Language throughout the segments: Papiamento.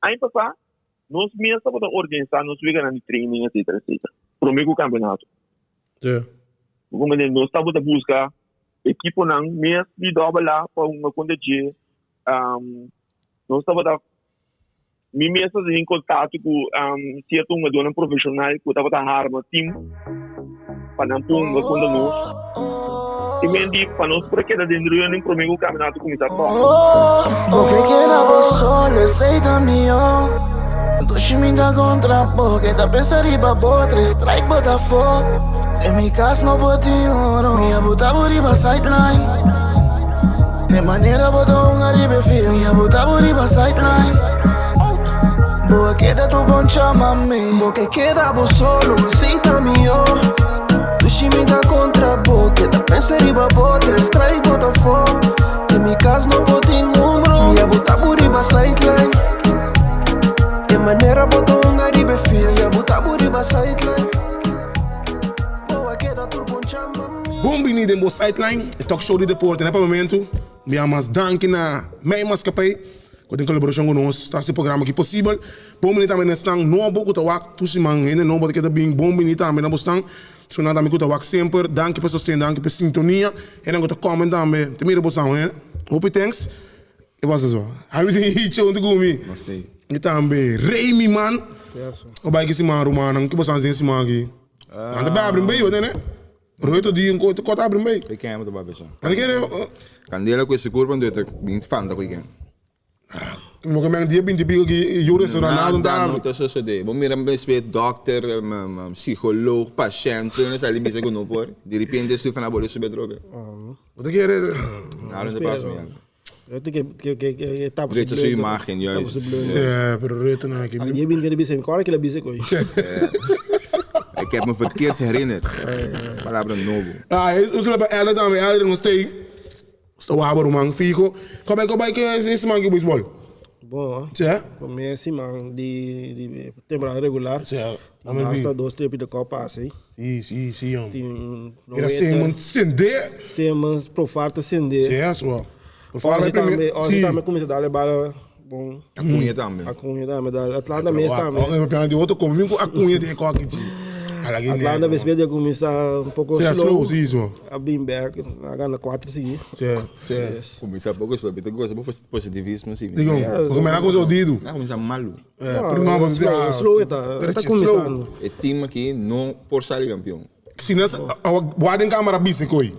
Aña pasá nos mes tabata organisá nos weganan di training etcetera etcetera promé ku kampeonato. Bo comprende? Nos tabata buska ekiponan mes di dòbel A pa hunga kontra dje. Nos tabata Mi mes ta den kontakto ku sierto hungadónan profeshonal ku tabata harma tim pa nan por hunga kontra nos. I men di pa nos por a keda den running promé ku kampionato kuminsá tòg. Bo ke keda bo solo, esei ta mihó. Dushi mi ta kontra bo, ke ta pensa riba bo, tres strike bo ta afó. Den mi kas no por tin oro, mi a buta bo riba sideline. E manera bo ta hunga riba e field, mi a buta bo riba sideline. Bo a keda tur bon chama mi. Bo ke keda bo solo, esei ta mihó. Dushi mi ta kontra bo, keda pensa riba bo, tres strike bo ta afó. Den mi kas no por tin un bron, mi a buta bo riba sideline. E manera bo ta hunga riba e field, mi a buta bo riba sideline. Bo a keda tur bon chama mi. Bon bini den bo Sideline, e talk show di deporte na e pamentu. Mi a mas danki na Mei Maskapei ku den kolaborashon ku nos ta hasi e programa aki posibel. Bon bini tambe na esnan nobo ku ta wak tur siman, hende nobo ta keda bin. Bon bini tambe na bosnan esnan tambe ku ta wak semper. Danki pa e sosten, danki pa e sintonia. Hendenan ku ta comment tambe, ta mira bosan he. Hopi thanks. E pasa so? Ami tin Icho huntu ku mi. I tambe Remy man. Bo bai ki siman rumannan? Ki bosan hasi den siman aki? Nan ta bai abri un bay, nene. Roy di un kota kota abri un bay. Koi ken ta bai bisa? Kan kere? Candela ku ese kurpa ndo ta bin fanta koi ken. Mo ke men dia binti piko ki yu restaurant nada ta abri. No ta sosode. Bo mira mespe dokter, psicoloog, pashent, tur nan sali bisa ku no por. Di repente su fana bole sube atrobe. Bo ta kere? Nada no ta pasa mi ya. Rutte ke ke ke ke tapa su Drecha su imagen, juist. Tapa su bleu. Sí, pero Rutte na ki. Je bin kere bisa, mi kora kila bisa koi. Ik heb me verkeerd herinnerd. Palabra nobo. Ah, us la pa Elder tambe, Elder nos tei. Sta waba ruman, fijo. Kobai kobai ke es man ki baseball? Bon, Sí. Prome siman di di temporada regular. Sí. Hasta dos tres pida copa así. Sí, sí, sí, jong. Tin Era Simmons sende. Simmons Profar ta sende. Sí, eso. Profar Ozzy tambe, Ozzy tambe cuminsa dale bala bon. Acuña tambe. Acuña tambe dale. Atlanta mes tambe. Oke, pero di otro como mi Acuña de koki chi. Atlanta mes de cuminsa un poco slow. slow, sí, so. A bin back, a gana cuatro sigui. Sí, sí. Yes. Cuminsa poco slow, pero goza positivismo sí. Digo, porque me da cosa odido. Na cuminsa malo. Pero no, no, slow, slow eta, eta cuminsando. E team aki no por sali campeon. Si no, wak den camera bise koi.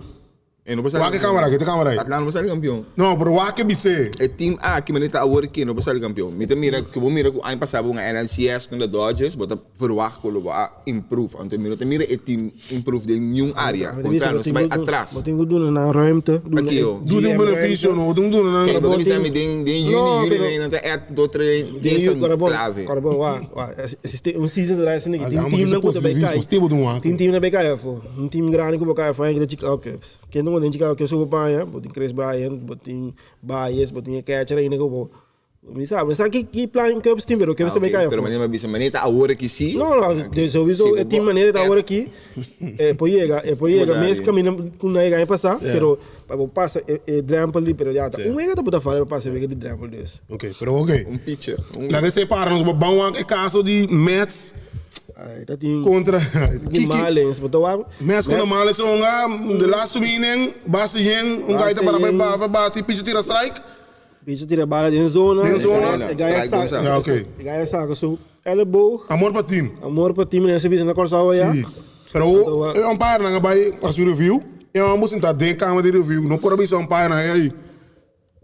E no por sali Wak e camera, ke camera aí. Atlanta no por sali campeon. No, pero wak ke bise. E team aki manera ta awor aki no por sali campeon. Mi ta mira, ku bo mira ku aña pasa bo un NLCS kontra Dodgers, bo ta verwacht ku lo bo a improve. Anto mi no ta mira e team improve den niun area. Kontra nos ta bai atras. Bo tin ku duna nan ruimte. Pakio? Duna un beneficio no, bo tin ku duna nan. Bo ta bisa mi den den juni, juli nan ta add dos tres pieza clave. Kòrda bon, wak, wak, existe un season ta drai asina ki tin teamnan ku ta bai kai. Tin teamnan bai kai afó. Un team grandi ku bo kai afó ta Chicago Cubs. Ken ta den Chicago Cubs ku bo paña? Bo tin Kris Bryant, bo tin Baez, bo tin e catcher ainda ku bo. Mi sa, mi sa ki ki plan Cubs tin, pero Cubs ta bai kai afó. Pero manera mi a bisa, manera ta awor aki si. No, no, de souiso e team manera ta awor aki, e por yega, e por yega mes caminda cu nan a yega aña pasa, pero pa bo pasa e e drempel di, pero ya ta un wega ta por ta fala pa pasa e wega di drempel dus. Ok, pero ok. Un pitcher. Un. Laga esei para nos, ban wak e caso di Mets Ay, ta tin contra di Marlins, bo ta wak. Mets contra Marlins hunga, de laatste inning, base yen, un guy ta para pa bati, pitcher tira strike. Bicho tira bala den zona. Den zona. E gaya Strike sa, Ja, oké. e gaya saka su elleboog. Amor pa team. Amor pa team, en bisa na Kòrsou ya. Sí. Pero Anto, e umpire nan a bai hasi review. E homber sinta den kamer di review. No por a bisa umpire nan, ey,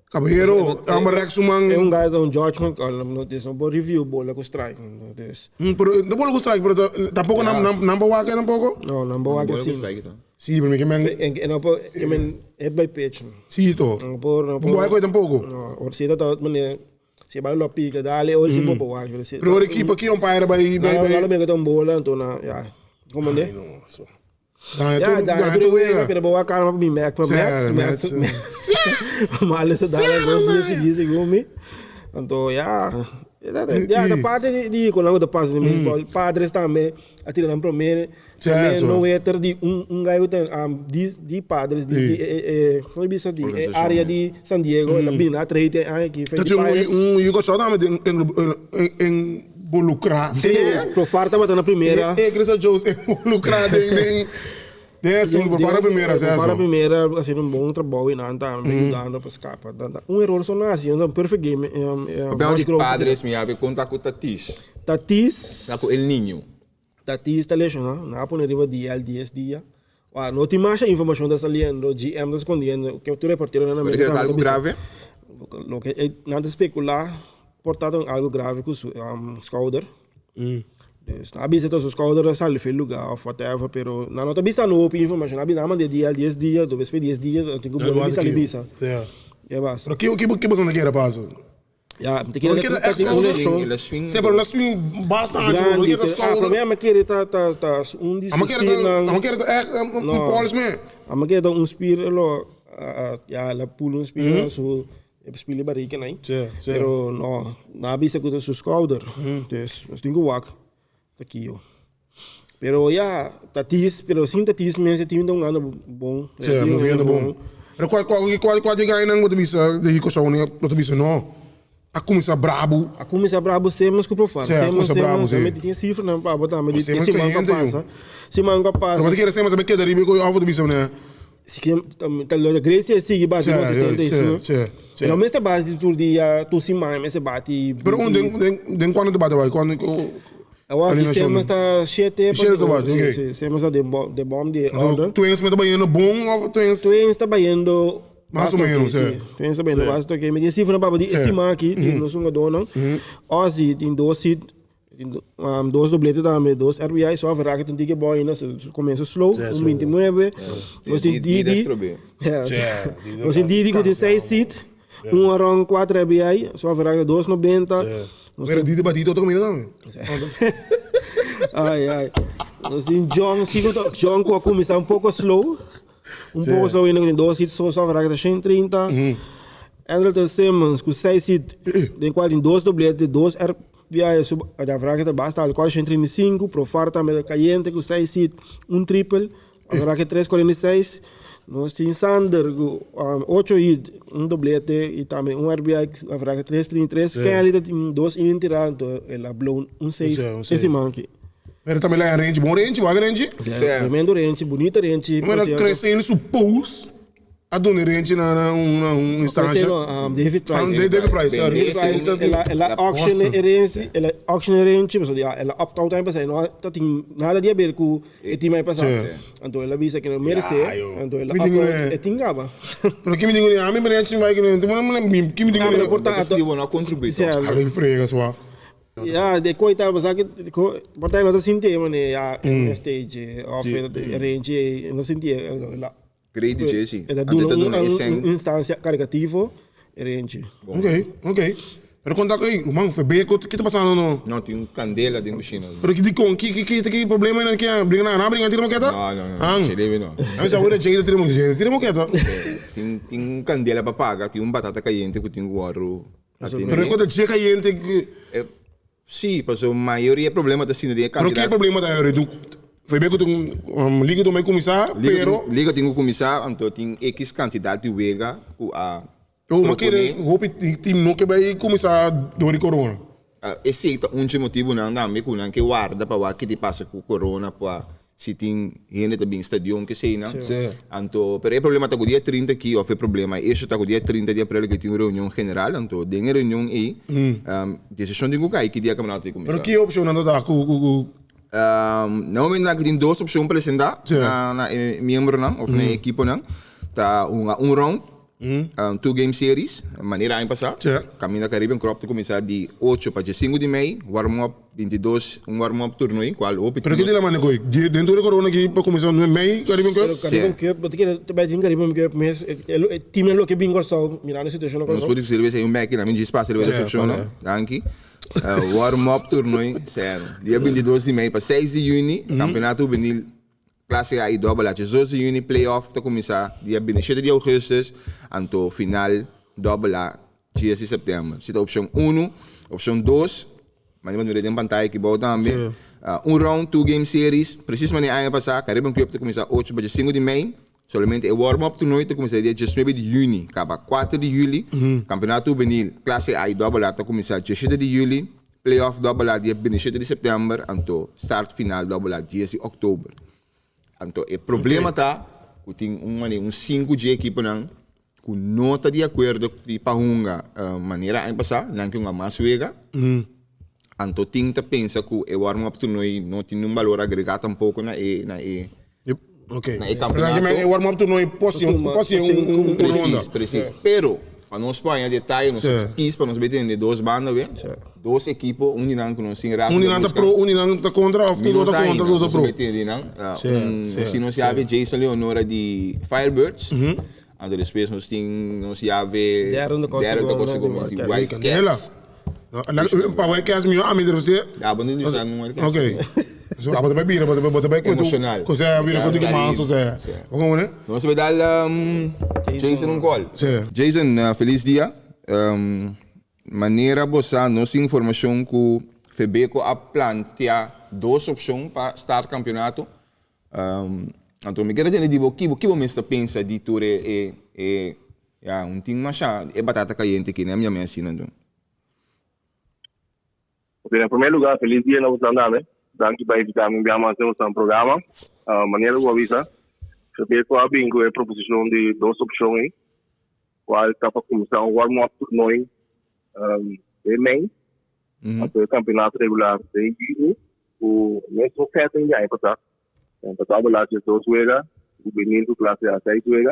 caballero, e homber rek su man. E un gaya ta un judgment call, no, dus no por review bola ku strike. Dus. Pero no bola ku strike, pero tampoco nan, nan, nan por wak tampoco. No, nan por wak Bola ku asina. strike ta. Sí, pero mi ke men. En, en no por, ke men hit by pitch. Sí, to. No por, no por. Bo koe tampoco. No, or si ta mane, si bala lo pica, dale, or si bo por wak, pero si. Pero ora equipo aki umpire bai bai bai. No, no, no, ta un bola, anto na, ya. Como ne? No, so. Gana Ya, tur, dale, gana tur tur wega, wega. pero bo wak karma pa mi mek pa Sí, Mets, Mets, Mets, Mets. Males a dale dos dia sigui segun mi. Anto ya, ya ta parte di di con algo ta pasa den baseball. Padres tambe a tira nan prome prome no-hitter di un un guy cu ta di di Padres di di e e como bisa di e area di San Diego el a bini a trade e aña aki Ta tin un un yu cosao tambe den involucra. Si, Profar tabata na primera. E Cristo Jones involucra den den Den asunto, por para primera, César. Por para primera, haciendo un bon trabajo y nan tambe ayudando pa escapa. Un error so no haci, un perfect game. Papiando di padres, mi habi conta cu Tatis. Tatis. Na cu El Niño. Tatis ta lesiona, nan a pone riba DL dies dia. Wak, no tin masha informacion ta saliendo, GM ta scondiendo, ke tur reporteronan na Merca tambe ta bisa. Algo grave? Loke nan ta specula por ta algo grave cu su schouder. Dus nan a bisa ta su schouder a sali for e lugar of whatever, pero nan no ta bisa no hopi informacion, nan a bisa nan a manda e dia dies dia, despues di dies dia nan tin cu bolbe bisa li bisa. Ya basta. Pero ki ki boso ta kere pasa? Ya, mi ta kere ta tin un lesión. Si, pero la swing basta ancho, Grandi, pero ah, prome a mi kere ta ta ta un di su spiernan. A mi kere ta echt un polish me. A mi kere ta un spier lo, ya el a pul un spier su E spili barrica nai. Sí, sí. Pero no, nan a bisa cu ta su schouder. Dus nos tin cu wak ta kiyo. Pero ya, Tatis, pero sin Tatis mes e team ta hungando bon. Sí, moviendo bon. Pero cual cual cual cual di gainan bo ta bisa di Curaçao ni bo ta bisa no. A cuminsa brabo. A cuminsa brabo Simmons cu Profar. Sí, a cuminsa brabo, sí. Tambe tin cifranan pa bo tambe di Simmons siman cu a cayente, yu. pasa. Siman cu a pasa. Pero bo ta kere Simmons a bay keda riba cu of bo ta bisa ne. Si ke ta lo Grecia sigui bati consistente sí, sí, sí, sí. No mester bati tur dia, tur siman mester bati. Pero un den den den cuando ta bati bai cuando Awor aki Simmons ta shete Shete ta bati, ok. Sí, Simmons ta den bom den bom di order. Twins mester bayendo bon of Twins? Twins ta bayendo Mas o menos, sí. Twins ta bayendo basta ok. Mi tin cifra pa di e siman aki di nos hungadornan. Ozzy tin dos hit. Dos doblete tambe, dos RBI, so Verraken tin tiki boy ainda, su comienzo slow, un 29. Nos tin Didi, nos tin Didi cu tin 6 hit, un aron, 4 RBI, so Verraken 2.90. Pero Didi batito otro caminda tambe. Ay, ay. Nos tin John, si John cu a cuminsa un poco slow, un poco slow ainda cu tin 2 hit, so Verraken 130. Andrelton Simmons cu 6 hit, den cual tin 2 doblete, 2 RBI. Bia e su avrage ta basta al 435, Profar tambe ta cayente cu 6 hit, un triple, avrage 346. Nos tin Sander cu 8 hit, un doblete y tambe un RBI, avrage 333. Kenley ta tin 2 inning tira, anto el a blown un save e siman aki. Pero tambe la renchi, bon renchi, wak renchi. Tremendo renchi, bunita renchi. Mira crece su post. A duna renchi na na un na un instancia. David Price. David Price, sorry. David Price, el a el a auction e renchi, el a auction e renchi, pasobra ya el a opt out aña pasá, e no ta tin nada di haber ku e team aña pasá. Anto el a bisa ke no meresé, anto el a opt out, e tin kaba. Pero kimi tin ku ami renchi bai kimi tin ku Pero por ta Bo no a kontribuí tòg. Abra frega sua. Ya, de koi ta pasá ke por ta e no ta sintié manera ya e stage òf e renchi, e no sintié. Great di Jesse. E ta Antes ta duna duna un e sen. instancia caricativo e renchi. Ok, ok. Pero conta ey, ruman, fe beco, ki ta pasando no? No, tin un candela den cushina. Pero ki dicon? Ki ki ki ki problema nan ki a bringa nan? Nan a bringa tira moqueta? No, no, no, An. che debe no. Ami sa wera Jada tira moqueta, Jada tira moqueta. Tin tin un candela pa paga, tin un batata cayente cu tin cu wòrdu atende. Pero e cos ta dje cayente ki. E Sí, pasobra mayoria problema ta sinti den e Pero kantidat. ke problema ta awe? Du Febe ku tin liga ta mei kuminsá, pero. Liga tin ku kuminsá, anto tin ekis kantidat di wega ku a Pero ma kere proponé. hopi team no ke bai kuminsá dor di corona. Esei ta un dje motibunan tambe ku nan ke warda pa wak kiti pasa ku corona pa Si tin hende ta bin stadion keseinan. Sí. Anto, pero e problema ta ku dia 30 aki, òf e problema, e esho ta ku dia 30 di aprel ke tin un reunion general, anto den e reunion ei, desishon tin ku kai ki dia kampionato ta kuminsá. Pero ki opshonnan ta da ku ku ku. Na momentu aki tin dos opshon presentá Sí. na na e miembronan òf na e ekiponan, ta hunga un round, Two game series, manera aña pasá. Kaminda Caribbean Crop ta kuminsá di ocho pa diesinku di mei, warm up 22, un warm up tornoi, kual hopi Pero ke di la manda koe? Di dentro di corona aki pa kuminsá mei Caribbean Cup? Pero Caribbean Cup, bo ta kere ta bai tin Caribbean Cup mes, e teamnan loke bin Kòrsou, mirando e situashon na Nos Kòrsou. por diskuti riba esei un bèki, nan mi djis pasa riba e opshon no. Danki. Warm up tornoi, sèro. Dia 22 di mei pa seis di yüni, kampeonato hubenil Klase A i Dòbel A. Djesos di yüni playoff ta kuminsá dia 27 di ougùstùs, anto final Dòbel A 10 di sèptèmber. Si ta opshon unu, opshon dos, manera bo mira den pantaya aki bou tambe, un round, two game series, presis manera aña pasá, Caribbean Cup ta kuminsá ocho pa diesinku di mei, solamente e warm up toernooi ta kuminsá dia diesnuebe di yüni, kaba kuater di yüli, Kampeonato Hubenil Klase A i Dòbel A ta kuminsá diesshete di yüli, Playoff Dòbel A dia bintishete di sèptèmber, anto start final Dòbel A dies di òktober. Anto e problema ta ku tin un manera un sinku dje ekiponan ku no ta di akuerdo di pa hunga manera aña pasá, nan ke hunga mas wega. Anto tin ta pensa ku e warm up toernooi no tin un balor agregá tampoko na e na e na e kampeonato. E warm up toernooi por si un por si un ronda. Presis, presis. Pero pa nos por haña detaye nos a kies pa nos bai tende dos banda awe. Dos ekipo, un di nan ku nos tin rato Un di nan ta pro, un di nan ta kontra òf tur dos ta kontra, tur ta pro? Nos a tende nan. Nos tin nos yabe Jason Leonora di Firebirds. Anto despues nos tin nos yabe Darren da Costa Darren da Costa Gomez di White Cats. Pa White Cats mihó ami debe ser. Ya, bo no bisa nun White Cats. Ok. So abo ta bai bira, bo ta bai ku Emocional. Ku sea bira ku tiki mas o sea. Bo komo ne? Nos a bai dal Jason un call. Jason, feliz dia. Manera bo sa nos tin informashon ku Febeko a plantea dos opshon pa start kampionato. Anto mi kier a tende di bo ki bo mes ta pensa di tur e e ya un tin masha e batata kayente aki ne mi yama asina anto. Ok na prome lugar felis dia na boso tambe. Danki pa invita mi bia mas den boso programa. Manera ku bo a bisa Febeko a bin ku e proposishon di dos opshon ei. Cual ta pa cuminsa un warm up toernooi den mei, anto e campeonato regular den juni cu mesmo setting di aña pasa. Aña pasa bo laat 12 wega, juvenil cu clase A 6 wega.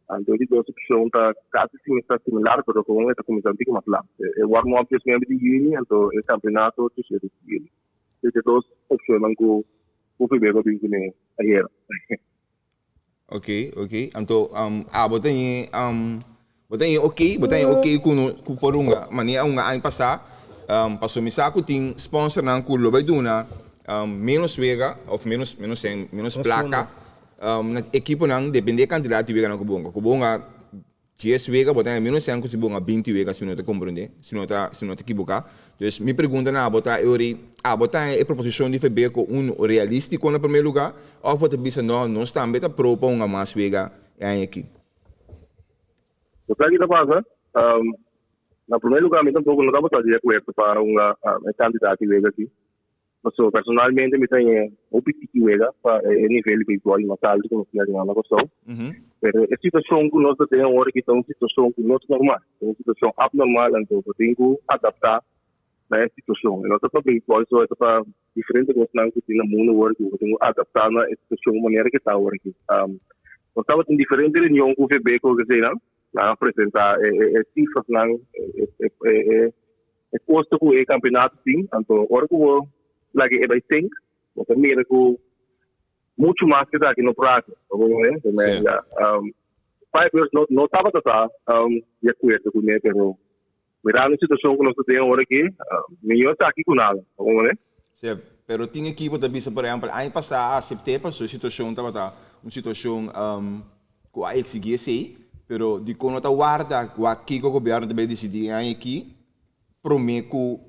Anto e di dos opcion ta casi ta similar pero con e ta cuminsa un tiki mas laat. E warm up 19 di juni anto e campeonato 17 di juli. Esei ta e dos opcionnan cu UPB a bin cune ayer. Ok, ok. Anto um, abo ta ñe um, bo ta ñe ok, bo ta ñe ok ku no ku por hunga manera hunga aña pasá. Um, paso mi sa ku tin sponsornan ku lo bai duna um, menos wega of menos menos sen menos plaka um, na ekiponan depende e kantidat di weganan ku bo hunga. Ku bo hunga Dies wega bo ta haña menos sèn ku si bo hunga binti wega si mi no ta komprondé, si mi no ta si mi no ta kiboká. Dus mi pregunta na abo ta e ora abo ta haña e proposishon di Febeko un realístiko na promé lugá òf bo ta bisa nò nos tambe ta pro pa hunga mas wega e aña aki? Bo sa ki ta pasa? Na promé lugá mi tampoko no tabata di akuerdo pa hunga e kantidat di wega aki. Pasobra personalmente mi ta haña hopi tiki wega pa e nivel di beisbòl mas altu ku nos tin aki na Kòrsou. Pero e situashon ku nos ta den awor aki ta un situashon ku no ta normal, ta un situashon abnormal, anto bo tin ku adaptá na e situashon. E no ta pa beisbòl so, e ta pa diferente kosnan ku tin na mundu awor aki, bo tin ku adaptá na e situashon manera ke ta awor aki. Nos tabatin diferente reunion ku VB ku eseinan, nan a presentá e sifrasnan, e E kosto ku e kampeonato tin, anto ora ku bo laga e bai sink, bo ta mira ku muchu mas ku esaki no por hasi. Bo por mira? Sí. Ya, Firebirds no, no tabata sa di akuerdo kuné, pero mirando e situashon ku nos ta den ora aki, mihó esaki ku nada. Bo por mira? Sí, pero tin ekipo ta bisa, por ehèmpel, aña pasá a asept'é pasobra e situashon tabata un situashon ku a eksigí esei, pero dikon no ta warda wak kiko gobièrnu ta bai disidí e aña aki promé ku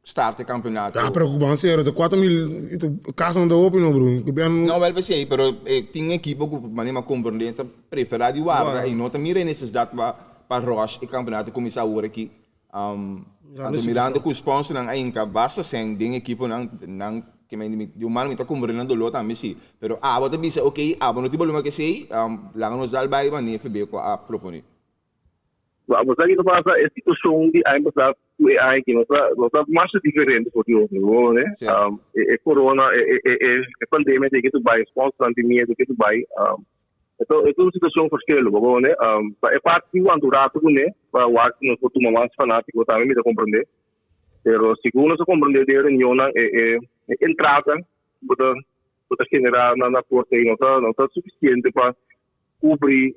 start e kampeonato? Ta preocupan sero, ta 4000 kasnan ta hopi no bro, gobièrnu. No wèl p'esei, pero tin ekipo ku manera mi a komprondé ta preferá di warda i no ta mira e nesesidat pa pa rush e kampeonato kuminsá awor aki. Anto mirando ku sponsornan a hinka basta sèn den ekiponan, nan ke men di un mano mi ta komprende nan doló tambe si, pero abo ta bisa ok abo no tin problema ku esei, laga nos dal bai manera FB ku a proponé. Bo sa kiko pasa? E situashon di aña pasá ku e aña aki no ta no ta masha diferente for di otro, bo wak? E corona, e pandemia tin ke bai, sponsornan tin miedu ke bai. E ta e ta un situacion verschil, bo comprende? Pa e parti di wanta un rato cune, pa wak si nos por tuma mas fanatico tambe mi ta comprende. Pero segun nos a comprende den e reunionnan e e e entrada bo ta bo ta genera na na porta ei no ta no ta suficiente pa cubri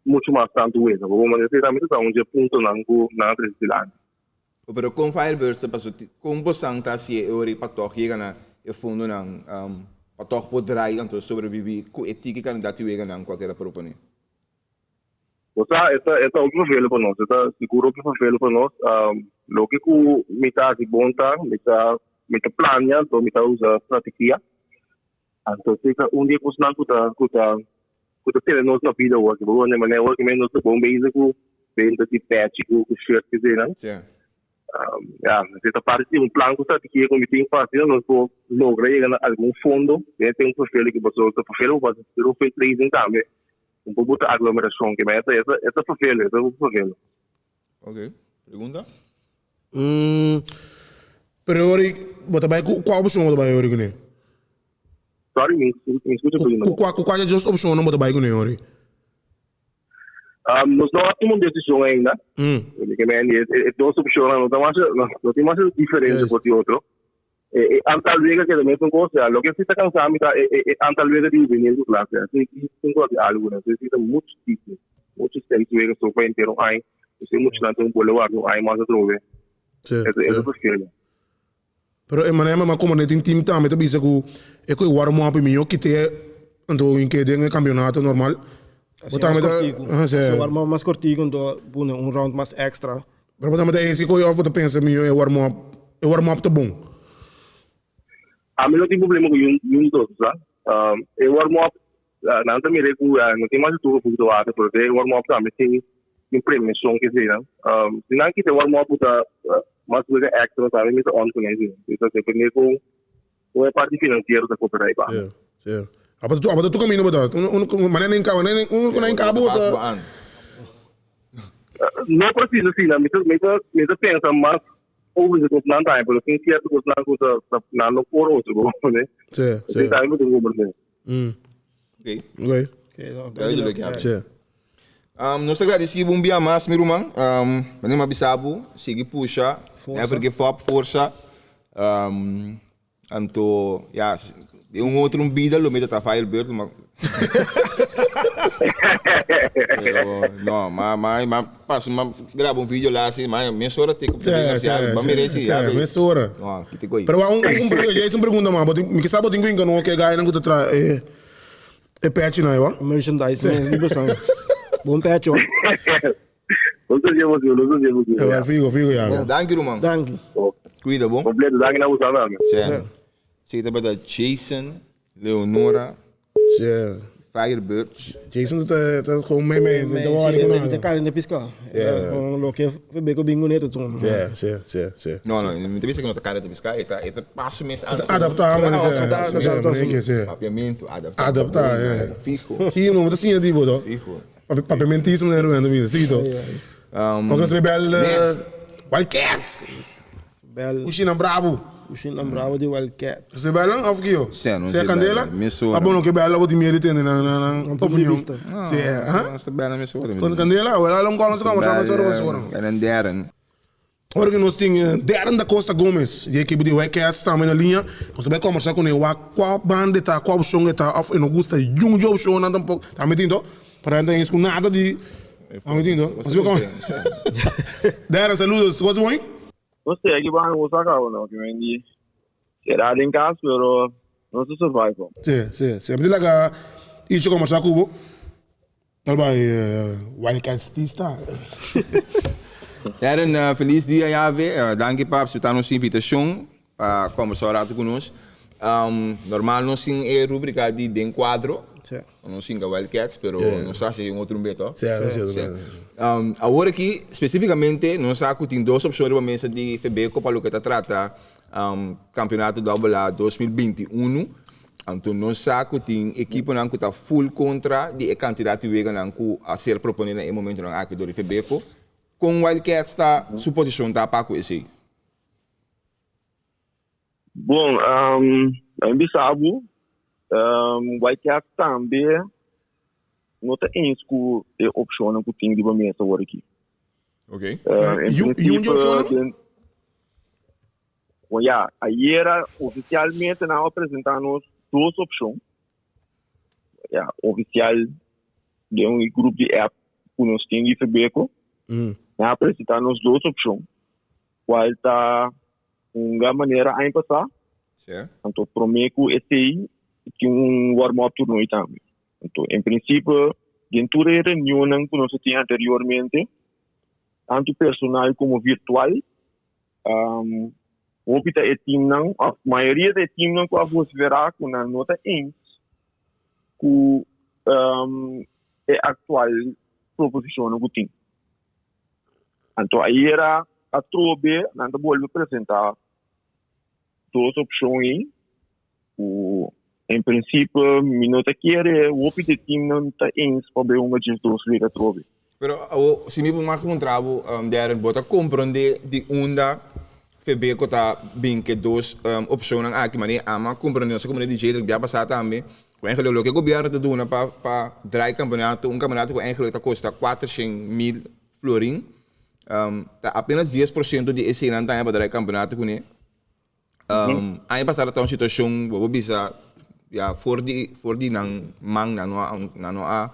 mucho mas tanto wega, bo comprende? Esei tambe ta un dje puntonan cu nan a trece dilanti. Pero con Firebirds ta paso con bosan ta hacié e ora pa tog yega na e fondonan pa tog por draai anto sobrevivi cu e tiki cantidad di weganan cu a keda proponé? Bo sa, e ta, e ta hopi vervelend pa nos. E ta sigur hopi vervelend pa nos. Loke ku mi ta hasi bon ta, mi ta, mi ta plania, anto mi ta usa strategia. Anto esei ta un di e kosnan ku ta, ku ta, ku ta tene nos na bida awor. Bo wak manera awor ki nos ta bon bezig ku benta di pechi ku shirt ku eseinan. Ya, esei ta parti di un plan ku strategia ku mi tin pa asina nos por logra yega na algun fondo den e tempu vervelend ku pasobra ta vervelend pa hasi un fundraising tambe. Un por buta aglomeracion ke men e ta e ta vervelend, e ta hopi vervelend. Ok, pregunta? Mm, pero ori bo ta bai ku kua opcion bo ta bai ori kuné? Sorry, mi mi skucha pregunta. Ku kua ku kua di dos opcionnan bo ta bai kuné ori? Um, nos no a tuma un decision ainda. Mm. Ke men e e dos opcionnan no ta masha no tin masha diferencia for di otro. E e antal wega keda mesun kos ya. Loke si ta kansa mi ta e e antal wega di juvenil ku klase. Así ki tin ku hasi algu nan. Si ta muchu tiki. Muchu seis wega so pa henter un aña. Si muchu nan tin un boulevard un aña mas atrobe. Sí, Eso sí. eso verschil. Pero e manera mama como ne tin team tambe ta bisa ku e ku e warm up mihó kite anto in ke den e campeonato normal. Así Bo tambe mas ta kortiku. aha sí. Así warm up mas kortiku anto pone un round mas extra. Pero bo tambe ta eens ku of bo ta pensa mihó e warm up e warm up ta bon. Ami no tin problema ku yun yun dos sa. E warm up nan ta mira ku no tin mas tur ku ta wak pero e warm up tambe tin tin premiacion ke esei nan. Si nan kita e warm up ku ta mas wega extra tambe mi ta on kuné si. Ta depende kon kon e parti financiero ta cooperá i banda. Sí, sí. Abo ta abo ta tur camino bo ta. Un un manera nan cabo manera un ku nan cabo bo ta. No precies asina, mi ta mi ta mi ta pensa mas over di kosnan tambe, pero tin cierto kosnan ku ta ta nan no por otro bo ne. Sí, sí. Esei tambe bo tin ku comprende. Mm. Ok. Ok. Ok, no, Duidelijk, ja. Sí. Um, nos ta agradeci bo un bia mas, mi ruman. Um, manera mi a bisa bo, sigui pusha, Forsa. never give up, forsa. Um, Anto, ya, den un otro un bida lo mi ta ta Firebird, ma Pero, no, ma, ma, ma paso, ma graba un video la así, ma mesora te ku Sí, sí, ba mira sí, si, ya, sí, mesora. No, kite koi. Pero un, un, un, ya es un pregunta más, bo tin, mi kisa bo tin ku inka no ke gaya nan ku ta tra e e pechi na, wa? Merchandise, mes di bosan. Bon pechi, hoor. Nos ta hacemos, nos ta hacemos. Ja, figo, figo ya. Danki ruman. Danki. Cuida bon. Completo, danki na boso tambe. Sí. Sí, tabata Jason, Leonora, Sí. Firebirds. Jason ta ta gewoon mee mee, Nee, ta wou sí, ku ta nada. carne de pisca. Gewoon lo que beko bingo neto toen. Sí, sí, sí, sí. No, no, mi ta bisa ku no ta carne de pisca, e ta e ta paso mes aan. Adapta, man, Ah, sí, adapta, sí, adapta, man, sí. Papiamento, adapta. Adapta, eh. Fijo. Sí, no, ta siña tipo to. Fijo. Papiamentismo na Rubén ta bisa, sí to. Oké, nos bel Next. Wildcats. Bel. Ushinan bravo. Ushinan bravo di Wildcats. Nos bel nan of kio? Sí, nos Sea bel, Candela? mesora. Ah, bueno, ke bel bo tin miedo di tende nan nan nan Nan punto di opinion. vista. Sí, aha. Nos ta bel nan mesora. Con Candela, wel ala un call nos conversa mesora mesora. Bel deren. Ora ku nos tin Darren da Costa Gomez di ekipo di Wildcats tambe na liña, nos ta bai kombersá kuné wak kua banda e ta, kua opshon e ta òf e no gusta yun di opshonnan tampoko. Tambe tin to, pero nan ta eens ku nada di tambe tin to. Nos bai kombersá. Darren, saludos. Kos bon? No sé, aki banda bo sa kaba no, ki men di será den kas pero nos ta survive. Sí, sí, sí. Mi ta laga Icho kombersá ku bo. Tal bai Wildcatstista. Darren, feliz dia yave. Danki pa acepta nos invitacion pa conversa un rato cu nos. Normal nos tin e rubrica di Den Cuadro. Nos hinca Wildcats, pero nos ta haci un otro un beto. Awor aki, specificamente, nos sa cu tin dos opcion riba mesa di Febeco pa loke ta trata Campeonato Double A 2021. Anto nos sa ku tin ekiponan ku ta full kontra di e kantidat di weganan ku a ser proponé na e momentonan aki dor di Febeco. Kon Wildcats ta su posishon ta pa ku esei? Bon, mi bisa bo, Wildcats tambe no ta eens ku e opshonnan ku tin riba mesa awor aki. Ok. En Y un di prinsipio, opshonnan? den. Bon ya, ayera oficialmente nan a presenta nos dos opcion. Ya, oficial den un grupo di app cu nos tin di Febeco. Nan a presenta nos dos opcion, cual ta hunga manera aña pasa, anto prome cu esey tin un warm-up toernooi tambe. Anto, en principio. Den tur e reunionnan ku nos a tin anteriormente, tantu personal komo virtual, hopi ta e teamnan òf mayoria ta e teamnan ku a vosiferá ku nan no ta eens ku e aktual proposishonnan ku tin. Anto ayera atrobe nan ta bolbe presentá dos opshon ei ku en prinsipio mi no ta kere hopi di teamnan ta eens pa bai hunga djes dos wega atrobe. Pero awo si mi por mas puntra bo Darren bo ta komprende di unda Febeko ta bin ke dos opshonnan aki manera ama komprende nos a komprende di Jedrick bia pasa tambe ku eigenlijk loke gobierno ta duna pa pa draai kampeonato un kampeonato ku eigenlijk ta kosta 400,000 florin ta apenas 10% di eseinan ta haña pa draai kampeonato kuné. Aña pasado ta un situacion bo por bisa ya for di for di nan man nan no a nan no a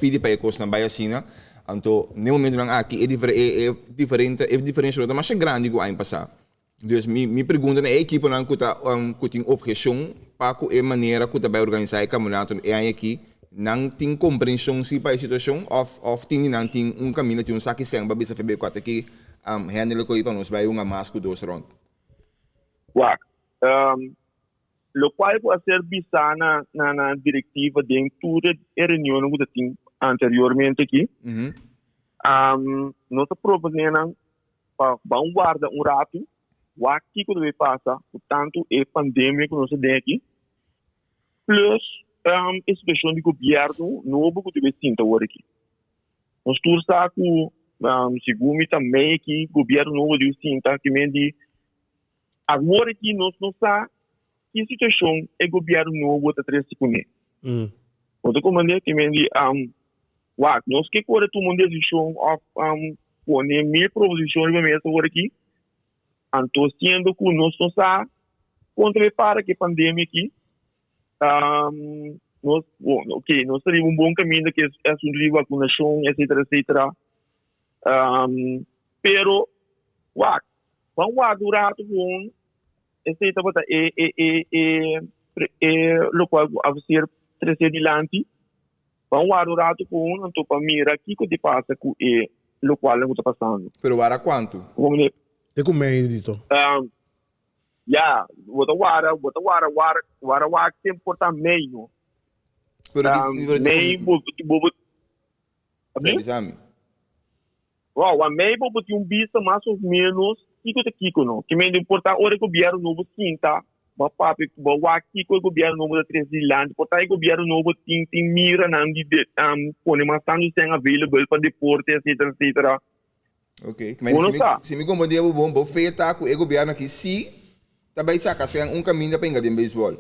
pidi pa e cosnan bay asina anto den momentonan aki e difer e e diferente e diferencia lo ta masha grandi cu aña pasa dus mi mi pregunta na e ekiponan cu ta cu tin obhecion pa cu e manera cu ta bay organisa e campeonato e aña aki nan tin comprension si pa e situacion of of tin di nan tin un caminda tin un saki cen pa bisa fb cu ataki handle e coy pa nos bay hunga mas cu dos rond. Wak, lokual ku a ser bisá na na direktiva den tur e reunionnan ku ta tin anteriormente aki, nos a proponé nan pa ban warda un ratu, wak kiko ta bay pasa ku tantu e pandemia ku nos ta den aki, plus e situashon di gobièrnu nobo ku ta bay sinta awor aki. Nos tur sa ku segun mi ta mei ki gobierno nobo di sinta ki men di awor aki nos no sa ki situashon e gobierno nobo ta trese kuné. Bo ta komprende? Ki men di wak nos ke kore tuma un desishon òf pone mil proposishon riba mesa awor aki anto siendo ku nos no sa kon ta bai para ku e pandemia aki. Nos, bon, ok, nos ta riba un bon kaminda ku e asuntu di vakunashon, etsetera, etsetera. Pero, wak, ban warda un ratu bon, esei tabata e, e, e, e, e lokual ku a ser trese dilanti. Ban warda un ratu bon anto pa mira kiko di pasa ku e lokualnan ku ta pasando. Pero wara kuantu? Te ku mei dito. Ya, bo ta wara, bo ta wara, wara, wara wak tempo por ta mei, no. Pero di, pero di Mei, bo, bo, bo, Sa bisa mi. Wow, wa mei bo bo tin un bista mas of menos kiko ta kiko, no. Ki men por ta ora e gobierno nobo sinta, bo papia, bo wak kiko e gobierno nobo ta trese dilanti, por ta e gobierno nobo tin, tin mira nan di de, pone mas tantu sèn available pa deporte, etcetera, etcetera. Ok, maar si mi, si mi comprende bo bon, bo fe ta cu e gobierno aki si ta bay saca sean un caminda pa hinga den baseball.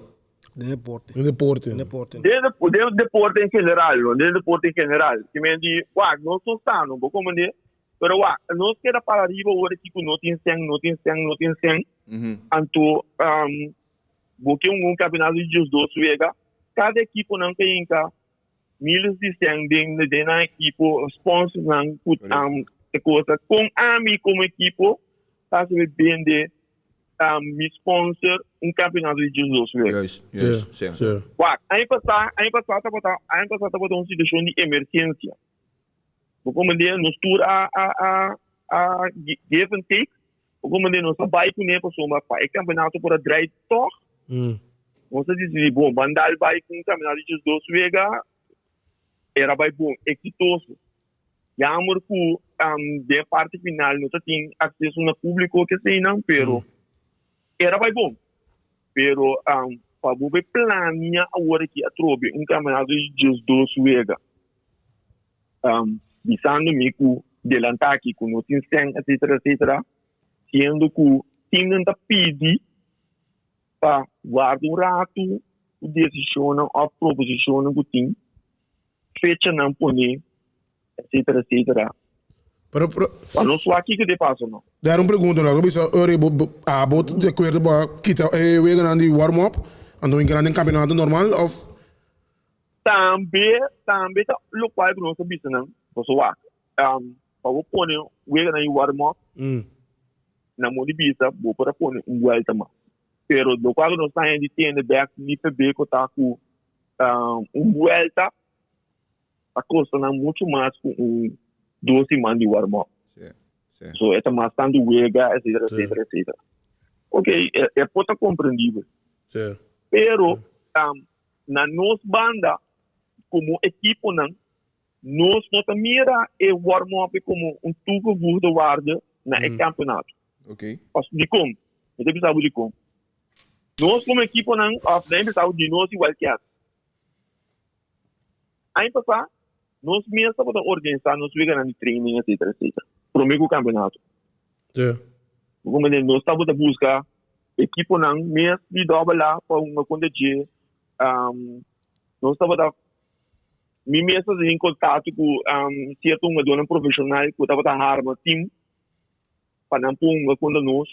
Den deporte. Den deporte. Den deporte. Den, den deporte en general, no? Den deporte en general. Ki men di, wak, nos no sano, bo comprende? Pero wak, nos keda para riba ora ki ku no tin sen, no tin sen, no tin sen. Anto, um, bo ke un campeonato di 12 wega, cada equiponan ta hinka Miles di sèn den den nan ekipo, sponsornan ku e kosa. Kon ami komo ekipo ta hasibe bende mi sponsor un kampeonato di diesdos wek? Juist, juist, sí. Wak, aña pasá, aña pasá tabata, aña pasá tabata un situashon di emergensia. Bo komprendé? Nos tur a a a a give and take. Bo komprendé? Nos a bai kuné pasobra pa e kampeonato por a drai tòg. Nos a disidí, bon, ban dal bai ku un kaminada di 12 wega, era bai bon, eksitoso. Jammer ku den e parti final no ta tin akseso na públiko ke eseinan, pero era bai bon. Pero pa bo bai plania awor aki atrobe un kaminada di 12 wega, bisando mi ku delantá aki ku no tin sèn, etsetera, etsetera, siendo ku timnan ta pidi pa warda un ratu ku desishonnan òf proposishonnan ku tin fechanan poné etsetera etsetera. Pero pero Pa nos wak kiko ta pasa no. Dar un pregunta no, bisa ora bo abo ta di akuerdo pa kita e weganan di warm up anto hinka nan den kampionato normal òf? Tambe tambe ta lokual ku nos ta bisa nan pasobra wak pa bo pone weganan di warm up na mon di bisa bo por a pone un buelta mas. Pero lokual ku nos ta haña di tende bek di Febeco ta ku un buelta. Ta kosta nan muchu mas ku un dos siman di warm up. So e ta mas tantu wega, etcetera, etcetera, etcetera. Ok, e por ta komprendibel. Pero na nos banda, komo ekiponan, nos no ta mira e warm up komo un toegevoegde waarde na e kampeonato. Dikon? Mi ta bisa bo dikon. Nos komo ekiponan, òf nan bisa bo di nos igual kias. Aña pasá nos mes tabata organisá nos weganan di training etcetera etcetera promé ku kampeonato. Bo comprende? Nos tabata buska ekiponan mes di dòbel A pa hunga kontra dje. Nos tabata mi mes tabata tin kontakto ku sierto hungadónan profeshonal ku tabata harma tim pa nan por hunga kontra nos.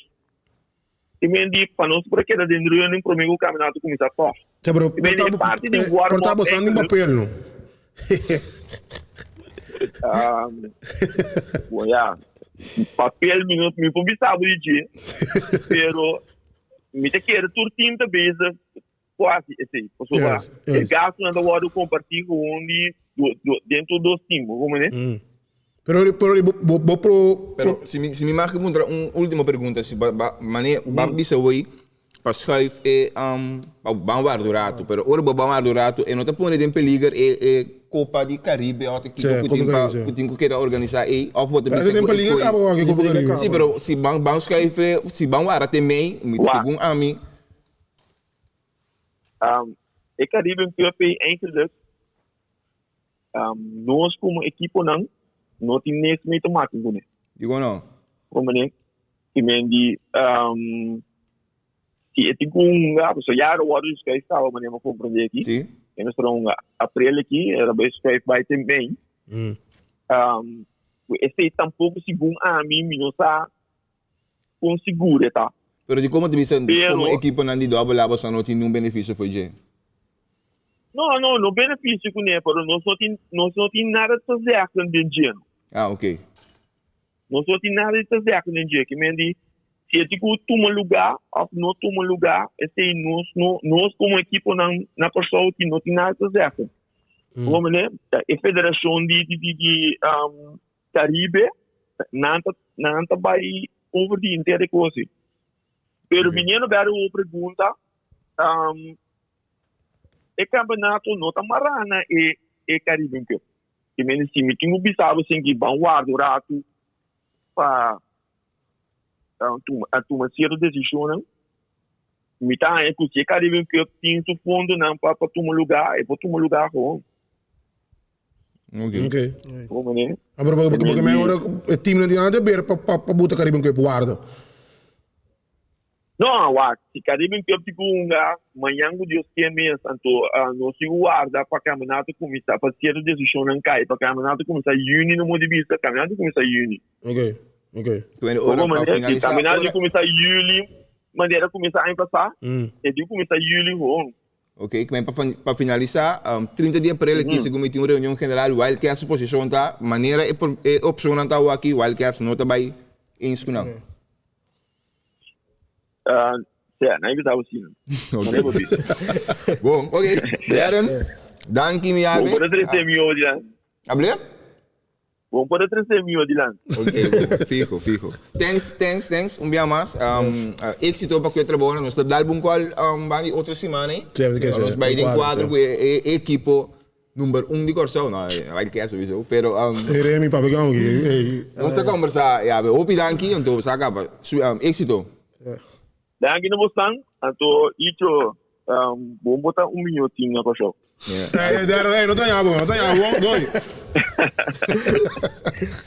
I men di pa nos por a keda den running prome ku kampionato kuminsá tòg. Te pero I men di e parti di warm por ta up bo san den eigenlijk papel no. Bon ya, papel mi no mi por bisa bo di dje, pero mi ta kere tur team ta bezig ku hasi esei. Pasobra e gastunan ta wòrdu kompartí gewoon di den tur dos team, bo comprende? Pero pero bo bo bo pro Pero si mi si mi mag puntra un ultimo pregunta si ba ba mane ba bisa hoy pa schuif e pa ban warda un rato pero ora bo ban warda un rato e no ta pone den peliger e e Copa di Caribe of kiko ku tin pa ku tin ku keda organisa ey of bo ta bisa den ku e peliger kaba wak e Copa Caribe. Si pero si ban ban schuif e si ban warda te mei mi segun ami. E Caribbean Cup ei eigenlijk nos como equiponan no tin niks mee te maken kuné. Dikon no? Como ne? Ki men di si e tin ku hunga, pasobra ya lo wòrdu schuif kaba manera mi a komprendé aki. Si. E mester a hunga aprel aki, e ta bai schuif bai te mei. Ku esei tampoko segun ami mi no sa kon sigur e ta. Pero di como ta bisa como ekiponan di dòbel A boso no tin niun beneficio for dje? No, no, no beneficio kuné, pero nos no tin, nos no tin nada te zeggen den dje no. Ah, ok. Nos no tin nada te zeggen den dje, ke men di si e tin ku tuma lugá òf no tuma lugá, esei nos no, nos komo ekiponan na Kòrsou tin no tin nada te zeggen. Bo mene, e federashon di di di di Caribe, nan ta nan ta bai over di henter e kos ei. Pero viniendo bèr bo pregunta, e kampeonato no ta mará na e e Caribbean Cup. Te mende si mi tin ku bisa bo sin ki ban warda un ratu pa tuma tuma sierto desishonnan, mi ta haña ku si e Caribbean Cup tin su fondonan pa pa tuma lugá, e por tuma lugá gewoon. Ok. Ok. Como meneer? Ah, pero porque, porque me ora e team na dinante ber pa pa pa buta Caribbean Cup warda. No, wak, si Caribbean Cup ti hunga, mañan ku Dios kier mes, anto uh, nos sigo warda pa campeonato kumisa, pa cierto decisionnan kai, pa campeonato kumisa juni no mo di bisa, campeonato kumisa juni. Ok, ok. Bueno, ora Como pa meneer, si finalisa, campeonato ora kumisa juli, manera kumisa aña pasá, e di kumisa juli gewoon. Ok, kmen pa pa finalisa, 30 di april aki segun mi tin un reunion general, Wildcats su posishon ta manera e e opshonnan ta awor aki, Wildcats no ta bai eens ku nan. Sea, nan bisa bo asina. Ok. Bon, ok. Darren, danki mi Bo abi. por a trese mi hoy dilanti. Ablief? Bon por a trese mihó dilanti. Ok, bon. Fijo, fijo. Thanks, thanks, thanks. Un bia mas. Um, uh, éxito pa ku e trabounan. Nos ta dal bon call um, ban di otro siman ei. Sí, sí, Pa nos bai den kuadro ku e, e, e ekipo number un di Kòrsou. No, bai di sowieso, pero um, Hey, Remy, papia ku aki. Hey. nos ta kombersá, ya, be. Hopi danki, anto sa kaba. Su, um, éxito. Danki na bosnan. Anto Icho, um, bon bo ta un mihó team na Kòrsou. Yeah. Hey, Darren, hey, no ta ñabo, no ta ñabo, doei.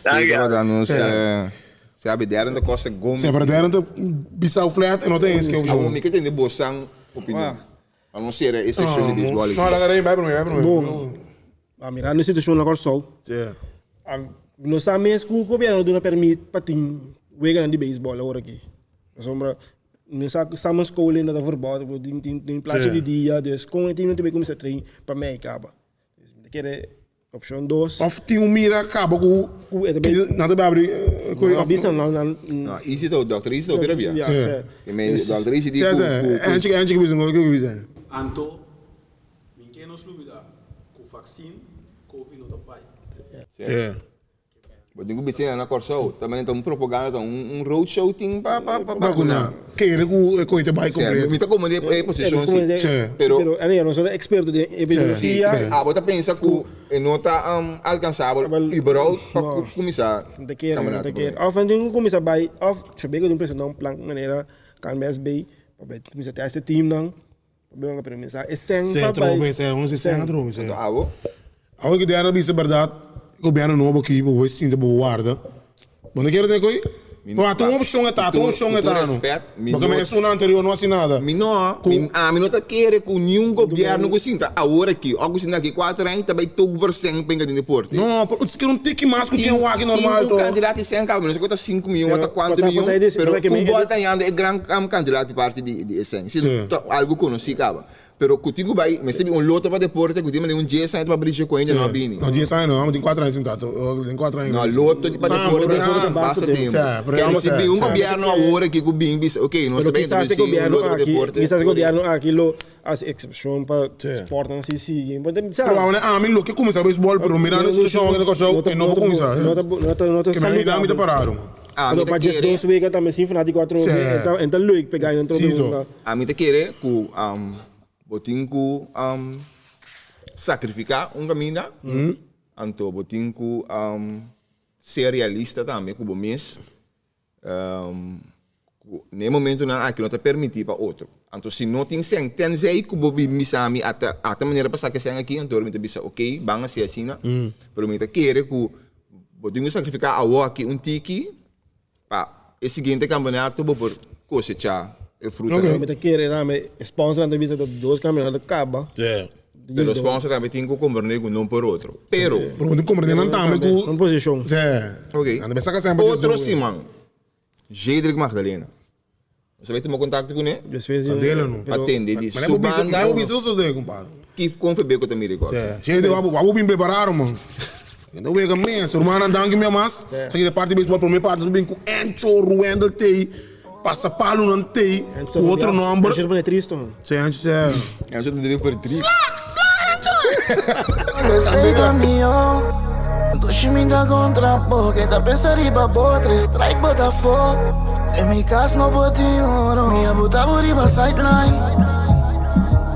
Sí, tabata nos, eh, sabi, Darren ta Costa Gomez. Sí, pero Darren ta bisau flat en no ta eens ke Awor mi ke tende bosan opinion. Pa nos sera e seshon di baseball aki. No, laga Remy, bai prome, bai prome. Bon, a mira nos situashon na Kòrsou. Sí. Nos sa mes ku gobièrnu a duna pèrmit pa tin weganan di beisbòl awor aki. Pasobra nos sa ku summer school ainda ta verbod, tin tin tin placha di dia, dus kon e tin nan ta bai kuminsá train pa mei kaba. Dus mi ta kere opshon dos. Òf tin un mira kaba ku Ku e ta bai. Nan ta bai abri ku e. Bisa nan nan. No, Easy ta dòkter Easy ta hopi rabia. Ya, Sí. I men dòkter Easy di Sí, ku sí. ku ku. Anchi anchi ki bisa, ki bisa. Anto, min ke nos lubida ku vaksin. Covid no ta bai. Sí. Bo tin ku bisa na Kòrsou. Ta manera ta un propaganda, ta un road show tin pa pa pa Bakuna. Kere ku e koi ta bai kompleto. Mi ta komo di e posishon si. Pero Pero ane nos no ta eksperto den epidemiologia. Abo ta pensa ku e no ta alkansabel überhaupt pa kuminsá No ta kere, no ta kere. Òf nan tin ku kuminsá bai òf sabia ku tin presentá un plan manera KNBSB pa bai kuminsá tèst e teamnan. Pa bai pero mi sa e sèn pa bai. Sè atrobe, sè, un sèn atrobe, sè. Anto abo? Awe ku dera bisa bèrdat, gobièrnu nobo aki bo por sinta bo warda. Bo no kere tene koe? Pero ata un opshon e ta, ata un opshon e ta no. Pasobra mi esun anterior no hasi nada. Mi no, ami no ta kere ku niun gobièrnu ku sinta awor aki òf ku sinta aki kuater aña ta bai tover sèn pa hinka den deporte. No, pero sikiera un tiki mas ku tin wak normal to. Tin un kandidat di sèn kaba, mi no sa ku ta sinku mion òf ta kuantu mion, pero futbòl ta hañando e gran kandidat di parti di e sèn. Si ta algu konosí kaba. Pero ku tin ku bai, mester bin un loto pa deporte ku tin manera un dies aña ta pa brisha ku hende no a bini. No, dies aña no, amo tin kuater aña sintá, tin kuater aña. No, loto pa deporte basta tempu. Kere si bin un gobièrnu awor aki ku bin bisa, ok, nos ta bai introdusí un loto pa deporte. Kisas e gobièrnu aki lo hasi eksepshon pa sportnan si sigui. Pero awor ami lo ke kuminsá beisbòl, pero mirando e situashon aki na Kòrsou, e no por kuminsá. Ke mi ayuda mi ta parado. Ami ta Pa djes kere. dos wega tambe sin Fnatic otro Sí. e ta e ta leuk pega nan trobe Sí, to. hunga. Ami ta kere ku bo tin ku sakrifiká un kaminda, anto bo tin ku ser realista tambe ku bo mes, ku na e momentunan aki no ta permití pa otro. Anto si no tin sèn, tenzij ku bo bin bisa mi ata ata manera pa saka e sèn aki, anto mi ta bisa ok, ban hasi asina, pero mi ta kere ku Bo tin ku sakrifiká awor aki un tiki pa e siguiente kampeonato bo por kosechá e frutanan. Mi ta kere tambe e sponsornan ta bisa ta dos kampeonato kaba. Pero sponsor tambe tin ku komprendé ku no por otro. Pero. Pero bo tin komprendé nan tambe ku. Un posishon. Ok. Otro siman Jedrick Magdalena. Nos a bai tuma kontakto kuné. Candela no. Pa tende di su banda. Mane bo bisa sosode compadre. Kif kon febé ku ta mira e kos. Gente wou bin preparado man. Enta wega mes. Rumannan danki mi mas. Esaki ta parti beisbol prome parti nos bin ku Encho Ruendel tei. Pasapalunan tei ku otro nomber. Encho ta pone tristo man. Si Encho si. Encho ta den verdriet. Sla sla Encho. Dushi mi ta kontra bo Ke ta pensa riba bo Tres strike bo ta fo Den mi kas no por tin oro Mi a buta bo riba sideline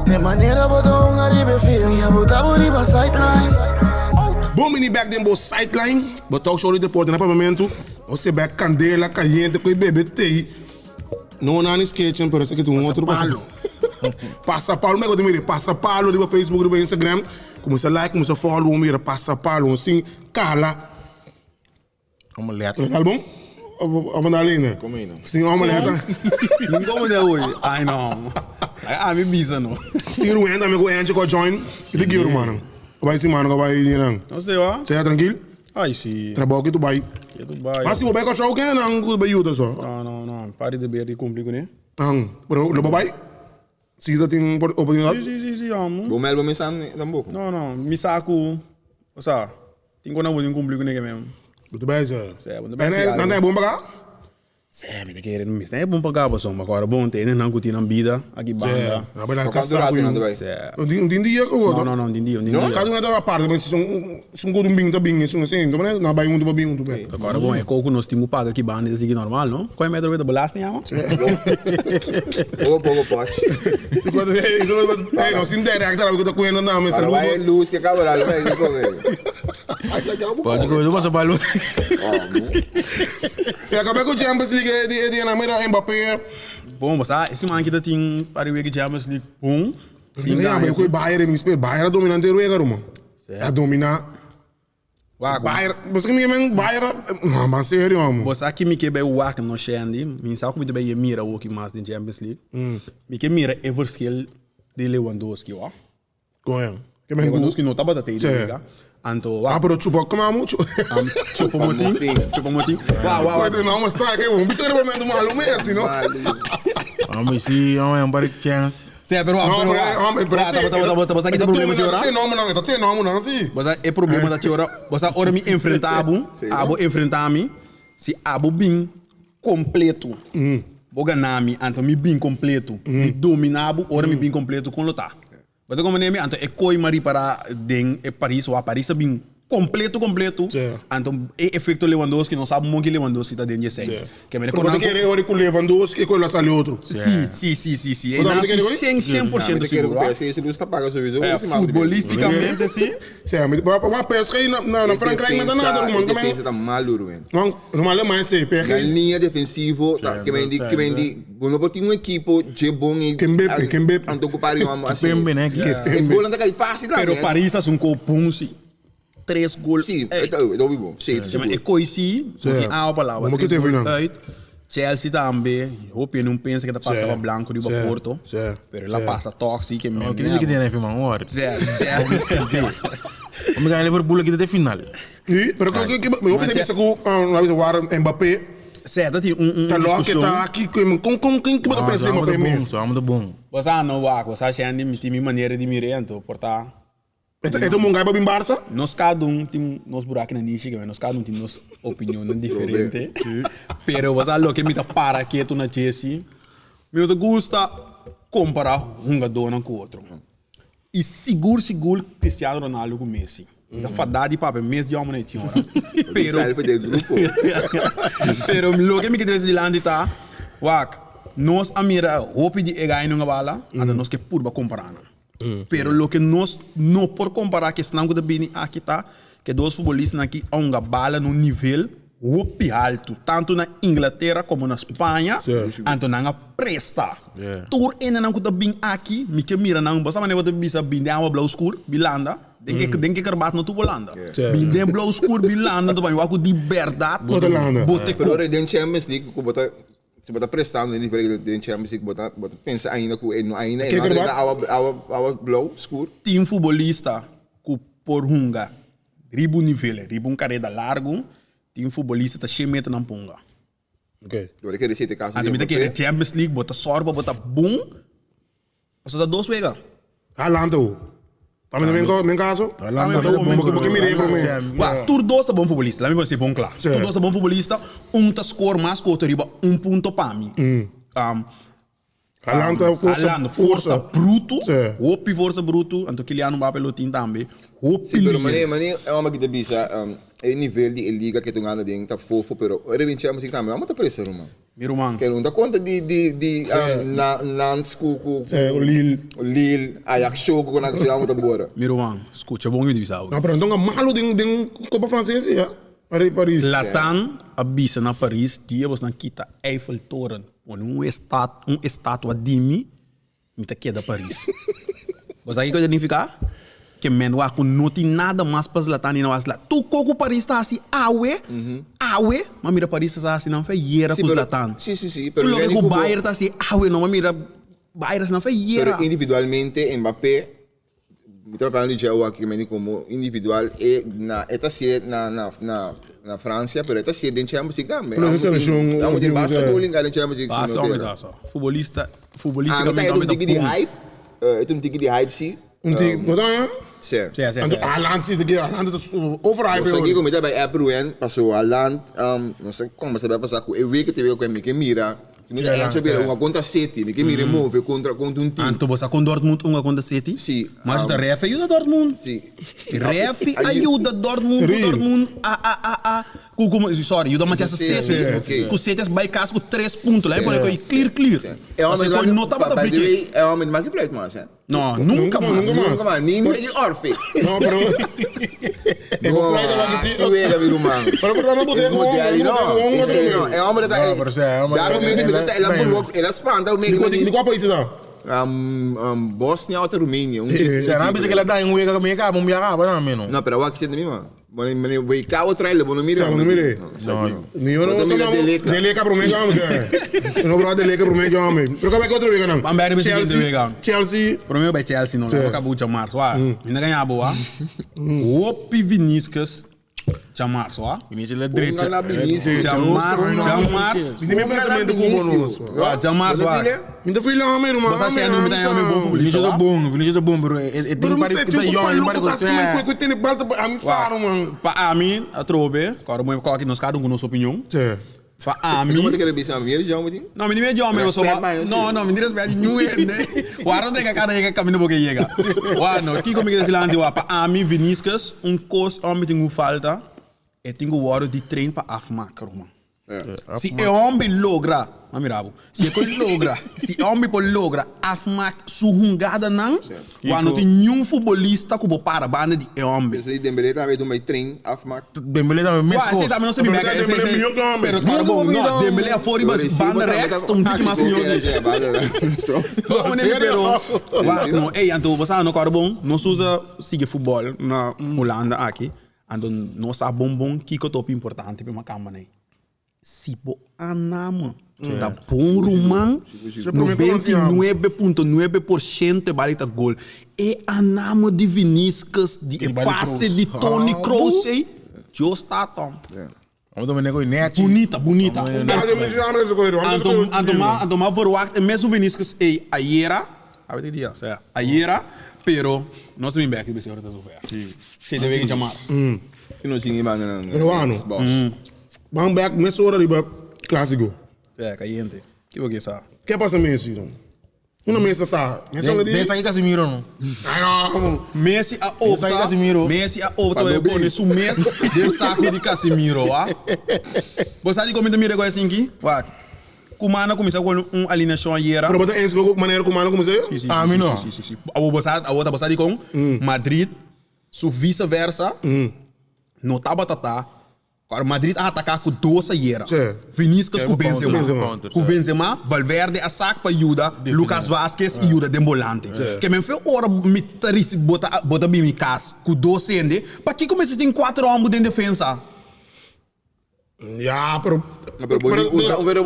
E manera bo ta hunga riba e field Mi a buta bo riba sideline Bon bini bek den bo sideline, bo talk show di deporte na Papiamentu. Bo se bek kandela kayente ku e bebe tei. No Nani's Kitchen, pero esaki ta un otro palo. Pasa palo, mego ta mira pasa palo riba Facebook, riba Instagram. Kuminsá like, kuminsá follow, mira pasa palo. Nos tin kala. Omelet. Omelet bon? Of nan linda? Come aí, não. Sin omelet. Não come de hoje. Ai não. Ai a mi bisa no. Sin Ruben tambe ku Angie ku a join. Ita giro mano. Bai sin mano, bai nan. Nos de wa? Sea tranquil. Ai si. Trabou ki tu bai. Ki tu bai. Ma si bo bai Kòrsou ken nan ku bai yuda so? No, no, no. Pari deber di kumpli kuné. An, pero lo bo bai? Si ta tin oportunidat? Si, si, si, si, amo. Bo mel bo mesa tampoco? No, no. Mi sa ku, osea, tin ku nan bo tin kumpli kuné ke mem. Bo ta bai sa? Si, bo ta bai si algu. Nan ta e bon paga? Sè, mi ta kere mi ta bon pagá pasobra mi kòrda bon tene nan ku tin nan bida aki banda. Sè, nan bai nan kasa ku yu. Sè. Un tin dia ku otro? No, no, no, un tin dia, un tin dia. Kada un ta aparte, ma si un ku un bin ta bin, esun asin, nan bai huntu pa bin huntu bèk. Ta kòrda bon, e kos ku nos tin ku paga aki banda ta sigui normal, no? Kua e metro ta belasting yama? Poko poko poch. Ey, nos tin director ku ta kuenta nan, Para bai luz ke kaba la bai kome. Pode coisa passa para luz. Se acaba com Champions League di di na mira Mbappé. Bom, mas ah, esse man kita tem para ver que Champions League bom. Sim, ja, maar ik Bayern mi speel. Bayern a dominante ruega ruma. A domina. Wak, Bayern, você que me men Bayern, ah, maar serio amo. Você aqui me que bem wak no Shandy, me sabe como bem mira o que mais de Champions League. Me que mira e verschil de Lewandowski, ó. Kon Ke men Lewandowski no tabata tei Sí. liga. Anto Ah, wak, pero chupa koma mucho. chupa motin, chupa motin. Wa wa wa. No, mas trae que un bicho de momento malo Messi, no? Hombre, sí, hombre, un par de chance. Sí, pero No, pero pero hombre, pero Wa, taba taba taba taba kita problema de ora. Tem nome não, tem nome não, sim. Bosa e problema da ora, bosa ora mi enfrentabo, abo enfrentami, si abo bin completo. Bo ganami, anto mi bin completo. Mi dominabo, ora mi bin completo con lo ta. Bo ta comprende mi? Anto e koi m'a ripara den e Paris, wak Paris a bin completo completo. Anto e efecto Lewandowski, nos sa bon ki Lewandowski ta den dieseis. Ke mene Pero bo ta kere ora ku Lewandowski e koi lo a sali otro? Si, si, si, si, si. E nan si 100, 100% sigur wak. Futbolisticamente si. Si, wak PSG na Frankrijk no ta nada ruman. E defensa ta malo ruman. Normal e mas e PSG. Na linea defensivo ta ke men di ke men di bo no por tin un ekipo dje bon i Kembepe kembepe. Anto ku pari un asina. Kembe ne ki. E golnan ta kai fácil tambe. Pero Paris a sun ko bon si. Tres gol. Si, e ta e ta hopi bon. Si, e E koi si, no tin awa pa laba. Tres gol uit. Chelsea tambe, hopi hende un pensa ke ta pasa pa blanco riba Porto. Pero el a pasa tok si ke men. Kende ki tin man ora. Mi gana Liverpool aki ta te final. Sí, pero ke ke mi hopi ta bisa ku a bisa war Mbappé. Sè, ta tin un un Ta loke discusion. ta aki ku kon kon ken ki bo ta pensa di Mbappé mes? Amo ta bon. Bo sa no wak, bo sa Shandy mi tin mi manera di mir'é anto por ta. E ta e ta un bon guy pa bin Barca? Nos kada un tin nos buraki na nishi nos kada un tin nos opinionnan diferente. Pero bo sa loke mi ta para ketu na dje si, mi no ta gusta kompara hungadónan ku otro. I sigur sigur Cristiano Ronaldo ku Messi. Mi ta fadá di papia mes di hòmber na e tin ora. Pero pero loke mi ke trese dilanti ta, wak, nos a mira hopi di e gainan a bala, anto nos ke purba kompará nan. Pero loke nos no por kompará ku esnan ku ta bini aki ta, ku e dos futbolistanan aki a hunga bala na un nivel hopi haltu, tantu na Inglatera komo na Spaña, anto nan a presta. Tur hendenan ku ta bin aki, mi ke mira nan, bo sa manera bo ta bisa bin den awa blou skur, bin landa, den ke den ke karbat no tur bo landa. Bin den blou skur, bin landa, anto pa mi wak ku di bèrdat Bo ta landa. bo te Pero ko. ora den Champions League ku bo ta si bo ta prestando den nivel den Champions League bo ta bo ta pensa ainda ku e no ainda e no a drenta awa awa awa blou skur. Tin futbolista ku por hunga Riba un nivel, riba un kareda largu, tin futbolista ta shen meter nan ponga. Ok. Bo ta kere sete kaso Anto di mi ta kere Mbappé? Champions League, bo ta sòru pa bo ta bon, pasobra ta dos wega. Haaland ta Tambe ta men men kaso? Tambe ta bon. Bo ke mir'é promé. Wak, tur dos ta bon futbolista, laat mi por bon kla. Tur dos ta bon futbolista, un ta score mas ku otro riba un punto pa mi. Haaland ta forsa Haaland, forsa bruto, hopi forsa bruto, anto Kylian Mbappé lo tin tambe, hopi Sí, pero mane, líderes. mane, e homber ki ta bisa, e nivel di e liga ke ta gana den ta fofo, pero ora bin Champions League tambe, amo ta presta ruman. Mi ruman. Ke no ta konta di, di, di, na, Nantes ku, ku, Sí, ku Lille. Lille, Ajax-show ku nan ku amo ta bora. Mi ruman, skucha bon yu di bisa awe. No, pero nan ta hunga malo den, den Copa Francesa ya. Paris, Paris. Zlatan a bisa na Paris dia bosnan kita Eiffeltoren pone un estat un estatua di mi, mi ta keda Paris. Bo sa kiko ta nifiká? Ke men wak ku no tin nada mas pa Zlatan i nan wak Zlatan. Tur kos ku Paris ta hasi awe, awe, m'a mira Paris ta hasi nan feyera ku Zlatan. Sí, sí, sí, Tur pero loke mi ku ku bo Bayern ta hasi awe no m'a mira Bayern hasi nan feyera. Pero individualmente Mbappé Mi ta papia di dje aki meni como individual e na e ta hacié na na na na Francia pero e ta hacié den Champions League tambe. Pero den seleccion Amo tin basta gol hinca den Champions League si Basta no hombre tera. ta so. Futbolista Ah mi ta futbolisticamente e ta un hombre ta tiki di boom. hype e ta un tiki di hype si. Un tiki, bo ta haña? Si. Si, si, Anto si. Haaland si ta ke Haaland ta overhype Bo sa hoor. kiko mi ta bai app Ruen paso Haaland no sa como sa bai pasa ku e wega te wega ku mi ke mira Mi ta echo bira hunga kontra City, mi ke mira e move kontra kontra un team. Anto bo sa kon Dortmund hunga kontra City? Si. Mas ta ref a yuda Dortmund. Si. Ref a yuda Dortmund ku Dortmund a a a a ku ku sorry yuda Manchester City ku City a bai kas ku tres punto. Laat mi pone koe clear clear. E homber Pasobra koe no tabata by free the kick. way, e homber no maki fluit mas hè. No, nunca mas. Nunca mas. Ni ni Orfe. No, pero. E No, fluit a así wega mi ruman. Pero pero no bote Es mundial y no. Ese no. E hombre ta. No, pero sea, e hombre Daarom ta- mi mi ta el a burro, el a spanta mi. Di kua pais ta? Bosnia o ta Rumania. Un Sea, nan a bisa ke el a daña un wega ku mi a kaba, un bia kaba tambe no. No, pero awor aki senta mi man. Bo no WK o trailer, bo no mira. Sa, bo no mira. No. Mi yo Bo ta no mira toma Deleka. Deleka prome que homem. No bro Deleka prome que homem. Pero como é que outro wega não? Ban bai riba siguiente wega. Chelsea. Prome bai Chelsea no. Laat me bucha Mars wa. Mi na ganha bo wa. Hopi Vinicius Chamars wa. Vinicius la drecha. Ponga la Vinicius. Chamars, Chamars. Mi tem pensamento com o nosso. Wa Chamars wa. Mi ta feel homem, irmão. Bo sa sendo mi ta homem bom futbolista. Vinicius ta bom, Vinicius ta bom, pero e e Pero tin mi pari sa ta tipo young, pa e loco pari ta ku asina ku tene bal ta amsaro man. Pa ami atrobe, kòrda moe kòki nos kada un ku nos opinion. Sí. Pa ami. Como te quer bisa? Mi jong mo tin? No, mi ni me jong, pero Respet, man, No, no, mi ni respet ni hende. Waro te cada yega camino porque yega. Wa no, kiko mi quer lanti wa pa ami Vinicius un kos om mi tin falta e tin ku wordo di train pa afmaken, man. Si e hombre logra, ma mira bo, si e logra, si e hombre por logra afmaak su jugada nan, wa no tin niun futbolista ku bo para banda di e hombre. Pero si Dembélé tambe doen bij train afmaak. Dembélé tambe mes Wa, kos. si tambe nos tin Dembélé beka, mihó que hombre. Pero cara bom, no, Dembélé afora Pero e banda rechts, un tiki mas mihó. No, nee, pero wa, no, ey, anto bo sa no cara bom, nos usa sigue futbol na Hulanda aki, anto nos sa bom bom kiko top importante pe makamba nei. Si bo anama da bom ruman, 99.9% bali ta gol. E anama di Vinicius, di e bali passe Kroos. di Toni Kroos, ey. Dios ta tom. Vamos também nego net. Bonita, bonita. Anto, Anto, ma, anto ma verwacht en mesun Vinicius ey ayera, a ver dia, sea, ayera, pero no se me back be ahora zover. Sí, de weken jamás. No sin banda nan. Peruano. Boss. Bang back, mes hora riba clásico. É, caliente. Que que sa? Que passa Messi? não? Una mesa tá. Messi Den sa Casemiro no. Ai, não. Messi a opta, Sai Casemiro. Messi a opta e pone su mes den saco de Casemiro, ah. Você sabe como me mira assim aqui? Wa. Kumana começa com um alineação ayera. Pero bota eens ook maneira como como você? Sim, sim, Ah, sim, mi no. sim, sim, sim. A outra a outra passada com Madrid, su vice-versa. No taba tata. Agora Madrid a atacar com duas ayera. Sim. Vinícius com Benzema. Benzema. Com Benzema, Valverde a saco para ajuda, Lucas Vázquez e ajuda de volante. Que me foi hora me tarisi bota bota bem mi cas com dois ende, para que começa tem quatro homens de defesa? Ja, pero Pero pero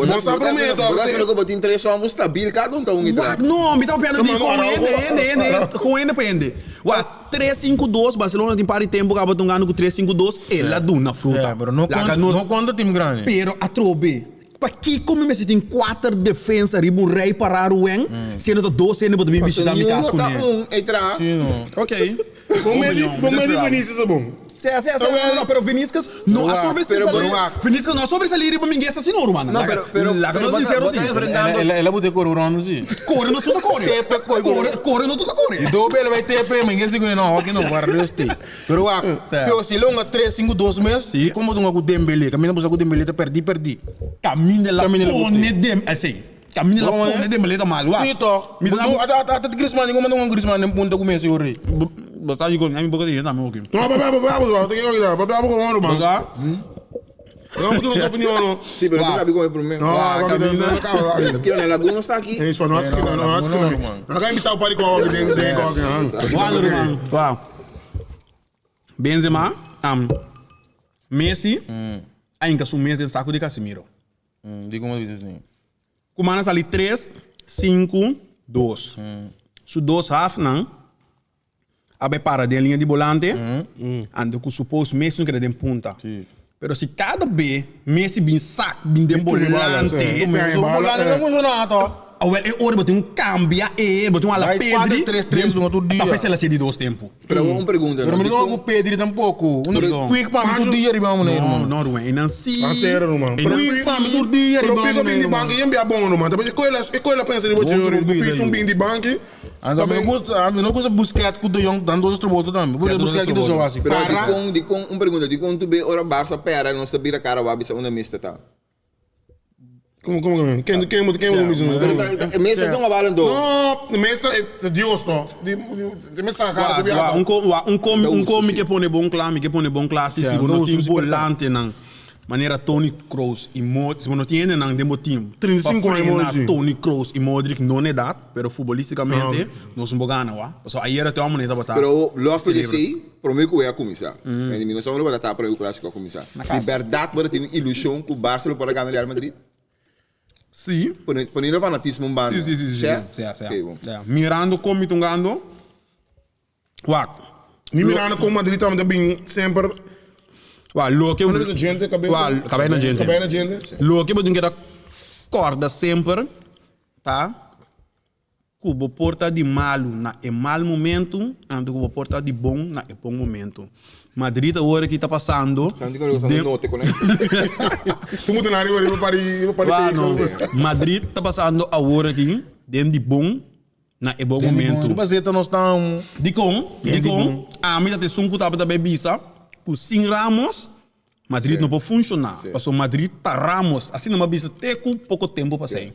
Não sabe prometo, Pero pero botin três homens stabil cada um tá um What? No, me tava piano de Não, com mano, ende, ende, ende, com ende pa ende. Wa 3-5-2, Barcelona tem par de tempo acaba tungando com 3-5-2, ela duna fruta. É, pero no Laga conta, no conta time grande. Pero a trobe. Pa que como me tem quatro defesa ribo rei parar o en, sendo tá dois ende bota bem visitar mi casa com Tá ele. um entra. Sim, no. Ok. Bom meio Vinícius é bom. Sim, sim, sim, no, pero Vinicius no ha sobresalir. Vinicius no ha sobresalir para ninguém assim não, mano. Não, pero pero Laga no sincero bota sim. enfrentando Ela ela botou corona sim. Corre no tudo corre. Tepe, corre. Corre, corre no tudo corre. E do ele vai ter prêmio, ninguém segura não, aqui não, guarda este. Pero wa, fio se longa 3 5 2 meses, Sim. como tu com Dembélé, caminha com Dembélé, tá perdi, perdi. Caminho la Caminho la pone dem, assim. Caminho la Bom, pone né? dem leda mal, wa. Sim, Me dá Até até até Griezmann, como não Griezmann nem ponta com Messi ori. Botar de gol, nem boca de gente, ok. Não, papai, papai, papai, tem que olhar, papai, papai, man. Botar. Não, tu não opinião, não. Sim, pero tu sabe como é problema. Não, agora não, não, Porque na Laguna está aqui. É isso, não acho que não, não acho que não. Não quer me salvar com algo dentro, dentro, Uau, irmão. Uau. Benzema, Messi, ainda su Messi em saco de Casemiro. Hum, digo como diz assim. Kumana sali 3, 5, 2. Su 2 half não. Abe para de linha de volante. Ando com supos Messi não quer de punta. Pero se cada B, Messi bin sac, bin de volante. O volante não funciona, tá? Ah, wel, e ora botin um cambia e botin um ala Vai Pedri. 4, 3, 3 no outro dia. Talvez ela seja de dois tempo. Pero uma pergunta. Pero me não com Pedri tampouco. Um quick para mim todo dia riba mano, Não, irmão. não, Ruben. E não se. Ah, sério, mano. E não Quick para mim todo dia Pero riba pico mano. bem de banco, e é bom, mano. Também escolha pensa de você, Bom, bom, piso um bem de banco. Ando me gusta, a mim não gusta Busquets com De Jong, dando dois trabalhos também. Sim, Busquets que dois do jogo assim. Pero Para. de com de com uma pergunta, de com tu be ora Barça pera, não está bira cara wa bisa una mista tá. Como, como, como? Quem, quem, quem, Pero quem, tá Messi não abalam do. Não, mestre é Deus, tó. De, de, de, cara, de Wa, um com, wa, um com, um com sim. que pone bom classe, mi que pone bom classe, Sim, se não do tem uso, sim, volante não. Maneira Toni Kroos e Modric, se não tem não demo team. 35 Pa anos, frenar Modric. Toni Kroos e Modric não é dat, pero futbolisticamente não são bogana, wa. So aí era até uma moneda botar. Pero logo de si, prometo que ia começar. Mm. Não só não vai estar para o clássico a começar. Liberdade para ter ilusão que o Barça pode ganhar Real Madrid. Sim. Poniendo fanatismo um bando. Sim, sim, sim, sim. Certo? Sim, Ok, sim. bom. É. Mirando como tungando. Wa. Ni mirando com Madrid também bem sempre. Wa, lo que Quando gente, cabeça. Wa, cabeça na gente. Cabeça na gente. Lo que botin que corda sempre, tá? Ku bo por ta di malu na e mal momentu, anto ku bo por ta di bon na e bon momentu. Madrid awor aki ta pasando den. Madrid ta pasando awor aki den di bon na e bon momentu. Dikon? Dikon? Ami ta esun ku tabata bai bisa ku sin Ramos Madrid no por funshoná, pasobra Madrid ta Ramos, asina mi a bisa te ku poko tempu pasei.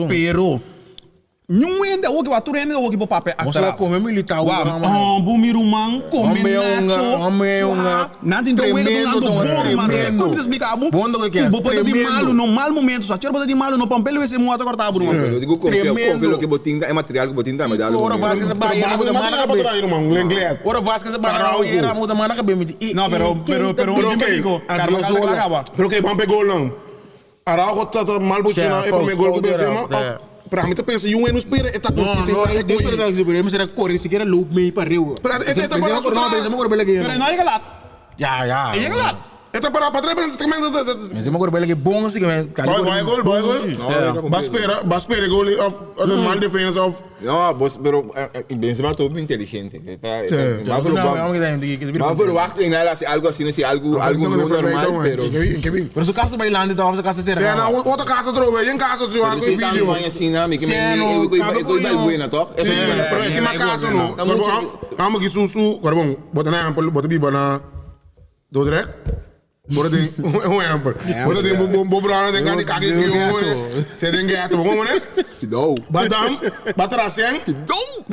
Pero niun hende awoki wak tur hende awoki por papia atraf. Wak hombu mi ruman kome Nacho sua nan tin tur wega dunando bo ruman kon mi ta splika bo ku bo por ta di malu no mal momento sua bo ta di malu no pampel wes e mua ta korta bo ruman. No, pero, pero, pero, un dime digo, Carvajal ta klaar caba. Pero oké, ban pa e golnan. Araujo ta ta mal posiciona e prome gol ku Benzema of pero ami ta pensa yu no spera e ta con City No, no, e spera ta pero e mester a kore sikiera loop mee pa riu. Pero e ta para su tras. Pero e no a yega laat. Ya, ya. E yega laat. E ta para pa tres Benzema kore bela ke bon así ke Boy, boy gol, boy gol. Ba spera, ba spera e gol of mal defensa of. No, bos, pero Benzema ta hopi inteligente. E ta, e ta, ma verwacht en el haci algo asina, si algo, algo no normal, pero. Pero su casa bailando ta of su casa cera. Sena, otro casa trobe, yen casa su Pero si ta no asina, mi ke me, e coi Balbuena toch? Eso sí, pero e tin casa no. Amo ki su su, bon, bo ta na ehempel, bo ta biba na Dordrecht. Bo ta den un ehempel. Bo ta den bo bo bròder den kati kaki di un se den ghetto. Bo komo nes? Kidou. Badam ba trasen. Kidou.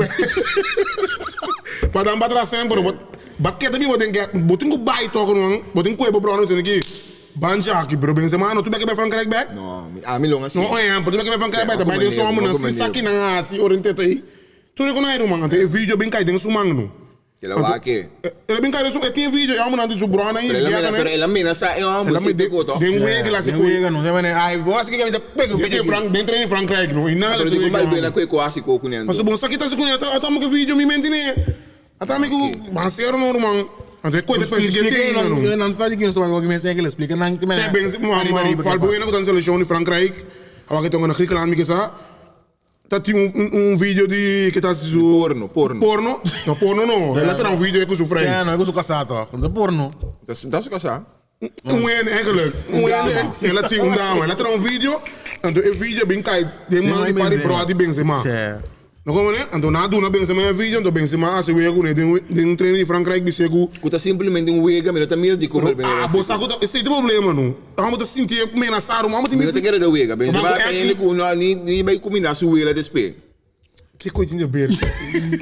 Badam ba trasen pero bo ba keda biba den ghetto. Bo tin ku bai tòg ruman. Bo tin kue bo bròder diciendo ki banja aki pero Benzema no tu beke bai Frankrijk bek. No, ami lo hasi. No un ehempel. Tu beke bai Frankrijk bek ta bai den su hombernan sin sa kinan a hasi ora inteta ei. Tur e ku nan ei ruman. Anto e video bin kai den su man no. El a wak e. El a bin kai den su, e tin video e hombernan tin su brònan ei, Pero el a ghetto mena, nan. pero el a menasá e homber El a si te koto. Den wega el a hasi Den koe. wega no, ay, bo hasi ke mi ta pega Den video Frank, den train Frankrijk no, i nan el Pero hasi di wega ku Balbuena homber. ku e ku hasi ko ku ne anto. Pasobra bo sa kita hasi ku ne, ata amo ke video mi menti ne. Ata mi ku ban sero no ruman. Anto e koe ta persiguí e team no. Nan sa di kin nos ta papia mes Engels, splika nan ki Se ben, Balbuena ku ta den selekshon di Frankrijk, awor ke ta na Griekenland mi ke sa. Ta tin un un video di ke ta hasi su Porno, porno. Porno? No, porno no. El a traha un video ku su frei. Ja, no, ku su kasá tòg. No ta porno. Ta ta su kasá. Un hende eigenlijk. Un hende, el a si un dama. El a traha un video, anto e video bin kai den man di par di bròder di Benzema. No komo ne? Anto nan a duna Benzema e video, anto Benzema a hasi wega kuné den den training di Frankrijk bis'é ku. Ku ta simplemente un wega, mi no ta mira di kon Pero abo sa ku ta, esei ta problema no. Amo ta sintié menasá ruman, amo tin Mi no ta kere da wega. Benzema Ruman ku ta ex hende ku no ni ni bai kuminá su wela despe. Ke koe tin di haber?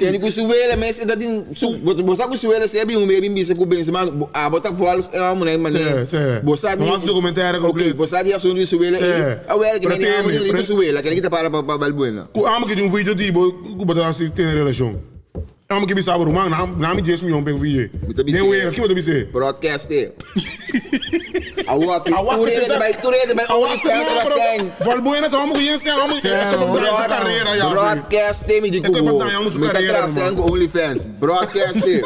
Kende ku su wela mes e ta tin su bo bo sa ku su wela si a bin un bia bin bisa ku Benzema bo abo ta vòlg e homo na manera. Sí, sí. Bo sa di Nos documentario Ok, completo. bo sa di asuntu di su wela Sí. ei. A wela ke Pero meni amo teme, tin pero su wela, kende ki ta para pa pa Balbuena. Ku amo ki tin un video di bo ku bo ta hasi tene relashon. Amo ki bisa bo ruman, na mi dies miyon p'e video. Mi ta bis'é. Den wega, ki bo ta bis'é? Broadcast e. Awor ki tur hende ta bai, tur hende ta bai OnlyFans ora sèn. Valbuena ta homo ku yen sèn, homo e ta pa daña su karera ya. Broadcast e mi di ku bo. Mi ta traha sèn ku OnlyFans. Broadcast e.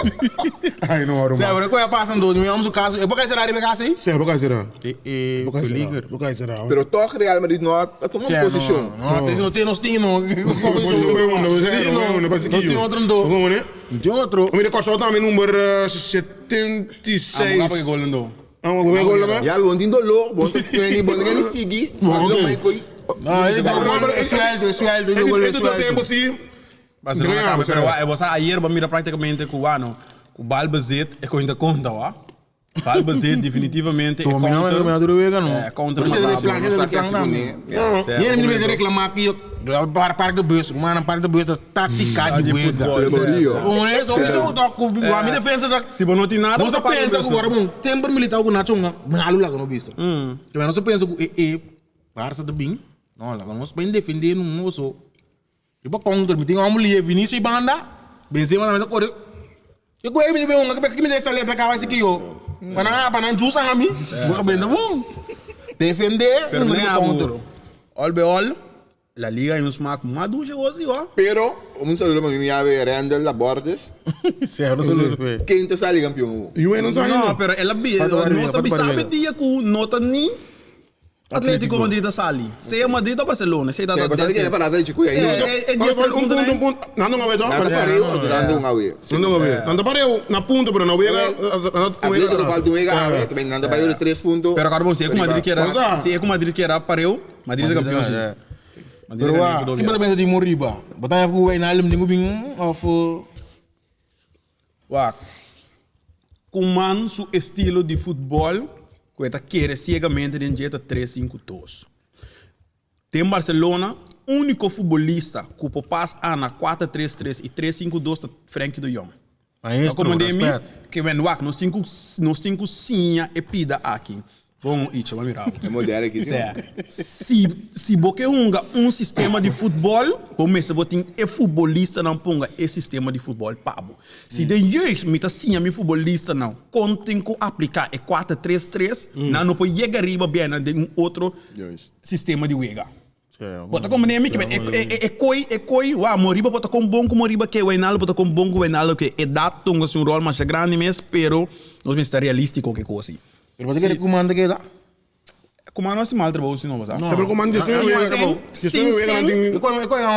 Ay no, ruman. Sè, pero ku a pasa anto? Mi homo su kaso, e por kai sera riba e kas ei? Sè, por kai sera. E peliger. Por kai sera. Pero tòg Real Madrid no a tuma un posishon. No, no, no tin nos tin no. Sí, no. No tin otro ndo. No tin otro. Mira Kòrsou tambe number 76. Amo kapa gol ndo. Amo kapa gol ndo. Ya bon tin doló, bon ta tweni, bon ta kere sigui. No, e sueldo, e sueldo, e gol e sueldo. tempo si. Barcelona kaba, pero wa, e bo sa ayer bo mira prácticamente ku wa no, ku bal bezit e kointa konta wa. Bal bezit definitivamente e counter. No, E counter Pero matabo. plan, No sa ke hasi kuné. Yere mi mira reclama ki yo par de bus, man par de bus ta táctica di wega. Honesto, honesto, ta ku mi defensa ta. Si bo no tin nada, Bo sa pensa ku ora bon temper militao ku Nacho nga malu laga no bisa. Pero no sa pensa ku e e Barca ta bin, no laga nos bin defende nun oso. Riba counter mi tin homber lihe Vinicius y banda, Benzema tambe ta kore. Ke koe mi be hunga ke mi ta sali ataka wasi ki yo. Pa nan pa nan chusa ami, bo ka benta bon. Defende Pero riba ne abo, counter. all be all, La Liga hay un smaak mas dulce gosi ho. Pero, un saludo pa mi amiabe Randall Labordes. Cierto saludo pe. Ken ta sali campeon awo? Juve no sa No, ainda. pero el a bi, Falta no Barriga, sa falta bi sabe Barriga. dia ku no ta ni. Atletico Madrid ta sali. Sea Madrid o Barcelona. Sea ta ta Kere parada di chiku Un punto, un punto. Nan no awe to? Nan ta pareu o nan ta un awe? Nan no awe. Nan ta pareu na punto pero na wega. Atletico falta un wega awe, ke nan ta bai ora 3 punto. Pero kòrda bon si e ku Madrid kera, si e ku Madrid kera pareu, Madrid ta kampion si. Pero wa, ki bo ta pensa di Moriba? Bo ta haña ku Wijnaldum tin ku bin òf? Wak, Koeman su estilo di futbòl ku e ta kere siegamente den dje ta tres sinku dos. Den Barcelona, úniko futbolista ku por pas a na kuater tres tres i tres sinku dos ta Frenkie de Jong. Ta komprendé mi? Ke men wak, nos tin ku nos tin ku siña e pida aki. Bon Icho, bo mira bo. E model aki si. Si si bo ke hunga un sistema di futbol, bo mester bo tin e futbolistanan ponga e sistema di futbol pa bo. Si den jeugd mi ta siña mi futbolistanan kon tin ku aplika e kuater tres tres, nan no por yega riba bianan den un otro sistema di wega. Bo ta komprende mi? E koi, e koi, wou, Moriba por ta kon bon ku Moriba ke, Wijnaldum por ta kon bon ku Wijnaldum ke. Edat tunga si un ròl masha grandi mes, pero nos mester ta realístiko ku e kos ei. Pero bo ta kere Koeman ta keda? Koeman no hasi mal trabou si no, bo sa. Pero Koeman dje sueño wega trabou. Dje sueño wega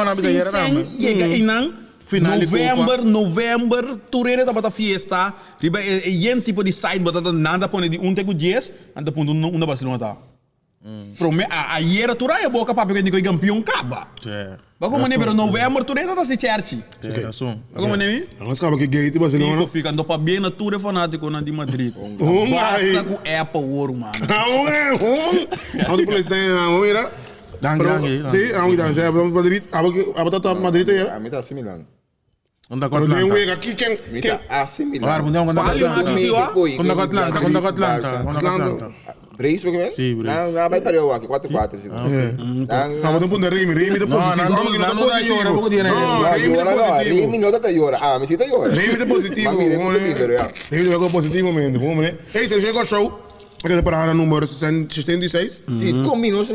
nan tin. Sin sen yega einan, november, november, tur hende tabata fiesta riba e yen tipo di site bo ta nan ta pone di un te ku dies, nan ta puntra unda Barcelona ta. Prome a ayera tur aña boca papia cu e campeon caba. Ba como ne pero november tur esta ta si cherchi. Ba como ne mi? Nos caba ki gate Barcelona. Fico fico ando pabia na tur e fanaticonan di Madrid. Basta cu Apple hoor man. Un un. Amo por esta amo mira. Danki danki. Si amo danki. Madrid abo ta Madrid ayera. Ami ta AC Milan. Konta ku Pero den Atlanta. wega ki ken Mi ken ta AC Milan. Waar, konta ku Pali Atlanta. maki si wa? Konta ku Atlanta, konta ku Atlanta, konta ku Atlanta. Atlanta. Braves porque men? Sí, Braves. Nan nan bai pareu aki, 4-4 sigur. Nan No, bo ta punta Remy, Remy ta No, positivo. nan Amo ki no ta nan no ta yora positivo. poko dia na No, No, Remy ta yora no, positivo. Remy no ta yora. Ah, mi si ta yora. Remy ta positivo. Ma mira ku ta bin, pero ya. Remy ta positivo mente. Bon, hombre. Hey, Sergio Show. Esta temporada numero 76. Si, kon nos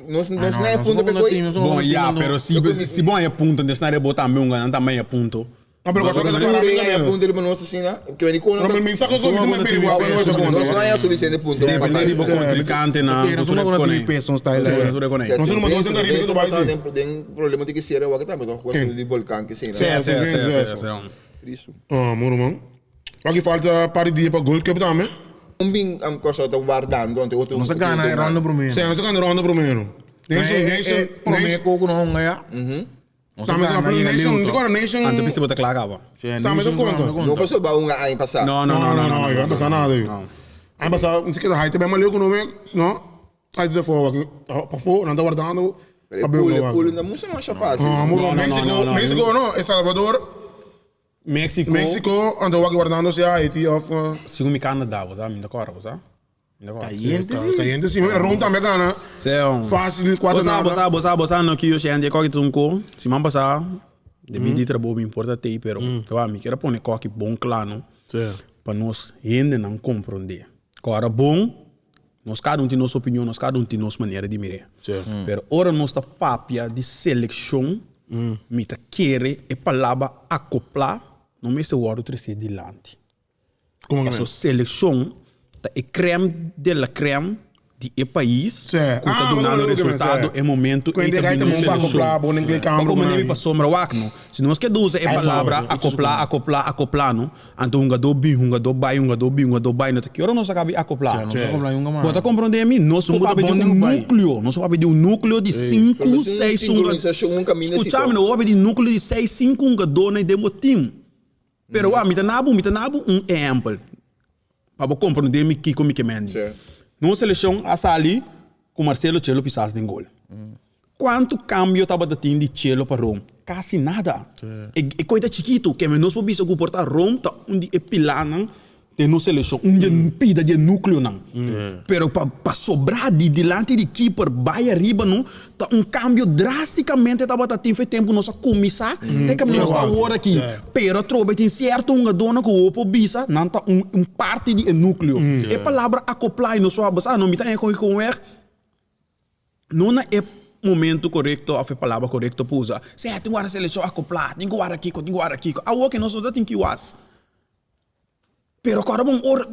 nos nos na e punto pe koi. Bon, ya, pero si si bo haña punto, entonces nan rebo tambe un nan tambe haña punto. No, pero kòrsou ke ta para Tur haña punto riba nos asina, ke weni kon Pero mi sa kòrsou mi ta me pidi wak nos Nos no haña sufisiente punto. Depende di bo kontrinkantenan, ku tur e kone. Tur e kone. Nos no nos ta riba ku bai si. Den problema di kisiera wak tambe don kuesto di volkan kisina. Si, si, si, si, si. Tristu. Ah, moro man. Aki falta par di dia pa Gold Cup tambe. Un bin Kòrsou ta wardando ante otro. Nos a gana e ronda primero. Sí, nos a gana e ronda primero. Nation, nation, Prome ku nos hunga ya. Nos a Tambe gana yega nation, leu di kora nation. Anto bisa bo ta kla kaba. Tambe ta konta. No pasó ba hunga aña pasá. No, no, No, no, no, no, no a pasa nada. Aña pasá, mi si keda haiti ben maleu ku no me, no. Haiti ta for, pafó, nan ta wardando. Pero e pool, e pool no ta masha fácil. No, No, no, Mexico, no, no. Mexico no, El Salvador. Mexico. Mexico, anto wak wardando si Haiti of. Segun mi Canada, bo sa, mi ta kòrda, bo sa. Mi ta kòrda. Cayente si. Cayente si, mira Rome tambe a gana. Seo. Fácil, kuater Bo sa, nada. bo sa, bo sa, bo sa no ki yo shende e kòki ta un ko. Siman pasá, debí di trabou mi importa tei, pero ta mi kier a pone kòki bon kla no. Pa nos hendenan komprondé. Kòrda bon, nos kada un tin nos opinion, nos kada un tin nos manera di mir'é. Pero ora nos ta papia di selekshon, mi ta kere e palabra akoplá no mester wòrdu tresé dilanti. Pasobra selekshon ta e krèm de la krèm di e pais ku ta dunando resultado e momento ei ta bini un selekshon. Pa komo mi pasobra wak no, si nos keda usa e palabra akoplá, akoplá, akoplá no, Anto hungadó bin, hungadó bai, hungadó bin, hungadó bai, no ta ki ora nos a kabi akoplá. Bo ta komprondé mi? Nos por papia di un núkleo, nos por papia di un núkleo di sinku, seis hungadó. Skucha mi, nos por papia di un núkleo di seis, sinku hungadónan den bo tim. Pero wak, mi ta na bo, mi ta na bo un ehèmpel pa bo komprondé mi kiko mi ke mendi. Nos selekshon a sali ku Marcelo Chelo Pisas den gol. Kuantu kambio tabata tin di chelo pa Rome? Kasi nada. E koi ta chikitu. Keme nos por bisa ku por ta Rome ta un di e pilanan den nos selekshon, un di e pida di e nukleonan. Pero pa pa sobrá di dilanti di kiper bai ariba no ta un kambio drástikamente tabata tin fe tempu nos a kuminsá te kaminda nos ta awor aki. Pero atrobe tin sierto hungadónan ku bo por bisa nan ta un un parti di e nukleo. E palabra akoplá i nos por a bisa, ah no mi ta haña kon weg. No na e momento korekto òf e palabra korekto pa usa. Sea tin ku wara selekshon akoplá, tin ku wara kiko, tin ku wara kiko. Awor ke nos no ta tin ki was. Pero kòrda bon ora.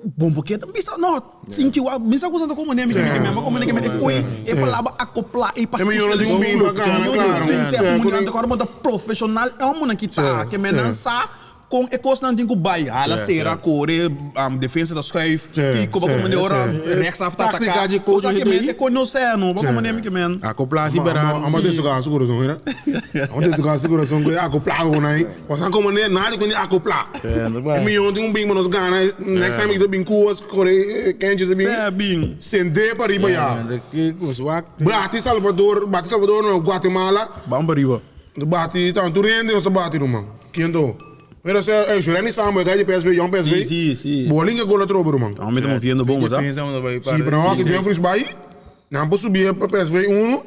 Bon bo keda bisa no sin ki wak bisa kusa ta komo nemi mi ama komo nemi e koi e palabra akopla e pas E miyo no tin un bin pa gana klaro. Pensa e komunidat ta kòrda bo ta profeshonal e homonan ki ta ke men nan sa kon e kosnan tin ku bai hala sera kore defensa ta schuif kiko bo komo ora rechtsaf ta ataka kusa ke men e koi no sa no bo komo nemi ke men. Akopla si bera. Amo den su su kurason mira amo den su su kurason ku e akopla ku nan Pasan como ne nadie con acopla. E miyon tin un bin pa nos gana. Next time kita bin Cuba corre kenches bin. Sè bin. Sende pa riba ya. Bati Salvador, bati Salvador no, Guatemala. Ban pa riba. Bati tanto rende nos ta bati ruman. Kien to? Mira se eh Juremy Sambo e guy di PSV, jong PSV. Si si si. Bolinga gol atrobe ruman. Amo mi ta moviendo bon, sa? Si, pero nan wak Dumfries bai, nan por subi e PSV uno.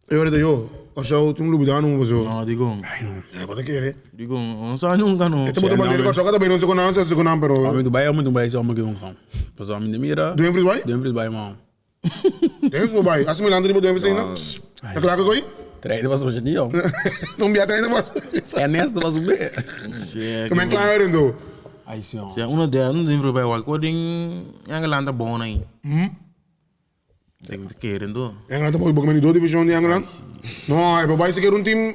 E ora ta yo, Kòrsou tin un lubidá no paso. No, dikon. Ai no, e bo ta kere. Dikon, no sa nunka no. E ta bota bandera Kòrsou ka ta bai no se ku nan, se ku nan pero. Ami ta bai, ami ta bai si ome ke un kan. Paso ami ta mira. Dumfries bai? Dumfries bai man. Dumfries por bai. Asi Milan ta riba Dumfries ainda. Ta kla ku koi? Treina paso masha dia. Un bia treina paso. Ernesto paso be. Kemen kla eren do. Ai si. Si uno de uno Dumfries bai wak den Engeland ta bon ai. Keren do. Engeland ta bo di dos division di Engeland. No, e bai siker un team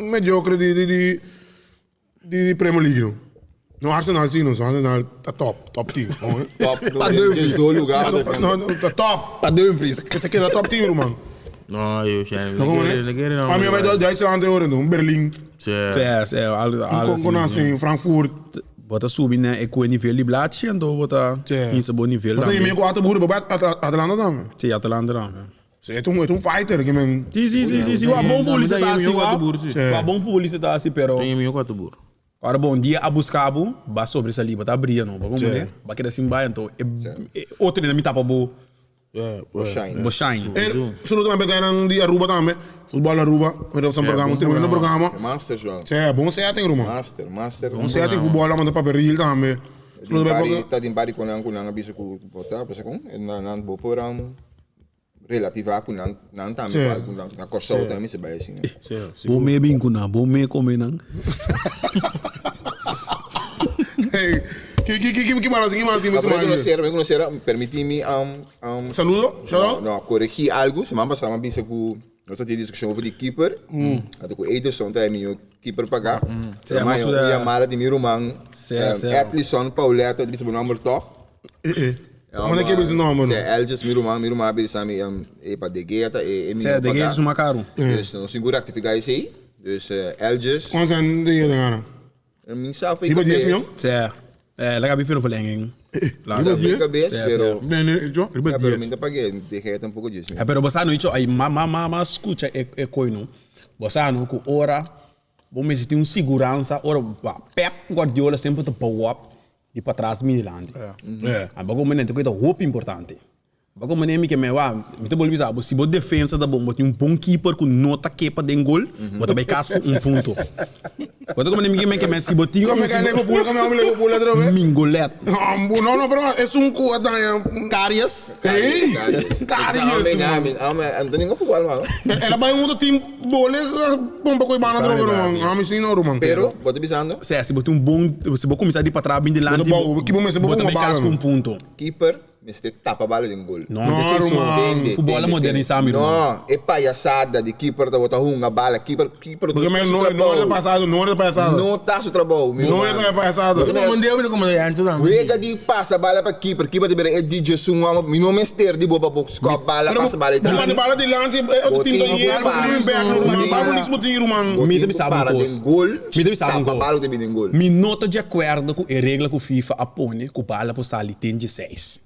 mediocre di di di di Premier League no. No Arsenal si no, Arsenal ta top, top team. Top, no, Dumfries do lugar. No, no, ta top. Pa Dumfries. Ta keda top team ruman. No, yo shai. No como ne? A mi bai Duitsland te horen do, Berlin. Si, si, algo así. Con así, Frankfurt. Bo ta subi na e kue nivel di blachi anto bo ta hinsa bo nivel tambe. Bo ta yemi ku Atenburg bo bai Atalanta tambe? Si, Atalanta tambe. Si, e ta un fighter ke men. Si, si, si, si, si. Wa bon futbolista ta hasi wa. Wa bon futbolista ta hasi pero. Ta yemi ku Atenburg. Ora bon dia a buska bo, ba sobresali, bo ta bria no, bo comprende? Ba keda sin bai anto e otro mi tapa bo. Bo shine. Bo shine. E solo tambe gainan di Aruba tambe. Futbol Aruba. Mira san programa, tremendo programa. Master Joan. Sí, bon setting ruman. Master, master. Bon setting futbol amanda papia real tambe. Solo tambe porque Ta tin bari con nan cu nan a bisa cu bo ta, pasa con nan nan bo por relativa cu nan nan tambe cu algun nan na Corsou tambe se bai asina. Sí, Bo me bin cu nan, bo me come nan. Hey, ki ki ki ki mara ki mara ki mara. Mi conocer, permiti mi um um Saludo, shout out. No, corregí algo. Semana pasada mi bisa ku nos a tin discusión over di keeper. Anto ku Ederson ta e miho keeper paga. Sí, Pero mas un llamada di mi ruman Edlison Pauletta, di bisa bo nomber toch? Eh eh. Manda ke bisa nomber no? Sí, Elges mi ruman, mi ruman a bisa mi e pa De Gea ta e miho paga. Sí, De Gea ta suma karu. Dus nos tin ku rectifica esei. Dus Elges. Kuantu sèn De Gea ta gana? Mi sa fe Riba 10 mion? Sí. Eh, laga bi fino verlenging. Riba 10? Kabes, pero Nee, nee, riba 10. Pero mi ta pague, De Gea tampoco 10 mion. Eh, pero bo sa no icho, ay ma ma ma ma scucha e e koi no. Bo sa no ku ora bo mester tin un siguransa ora ba Pep Guardiola semper ta bouw op di patras mi dilanti. Yeah. Aba ku manera ku ta hopi importante. Bo como mi ke me wa, mi ta bolbe bisa bo, si bo defensa ta bon, bo tin un bon keeper ku no ta kepa den gol, bo ta bai kas ku un punto. Bo ta como mi ke me ke me si bo tin un Come Liverpool, come hombre Liverpool otra vez. Mingolet. No, no, pero es un ku a daña. Karius. Hey, Karius. Man, no ningun futbol man. El a bai un otro team bole pompa ku e banda atrobe ruman. Ami si no ruman. Pero, bo ta bisando? Sea, si bo tin un bon, si bo kuminsá di patras bin dilanti, bo ta bai kas ku un punto. Keeper Mester tapa bala den gol. No, no esei so. Tende, Futbol a tende, modernisá, tende. mi ruman. No, e payasada di keeper tabata hunga bala. Keeper, keeper Porque no men ta su no, no trabou. era pasado, no era pasado. No ta su trabou, mi No ruman. era pasado. Bo ta mira- Mandeo mi como de ancho tambe. Wega di pasa bala pa keeper. Keeper ta bira e DJ sun amo. Mi no mester di bo pa bo skop bala, pasa bala i Bo tal. manda bala dilanti, e otro Bo team ta tin ku yega, bo para. tin back, Bo ruman. tin- Bala niks bo tin, ruman. Bo Mi tin ta ku bisa bo para kos. den gol, Mi ta bisa bo un tapa kos. bala ku ta bini den gol. Mi no ta di akuerdo ku e regla ku FIFA a pone ku bala por sali ten dieseis.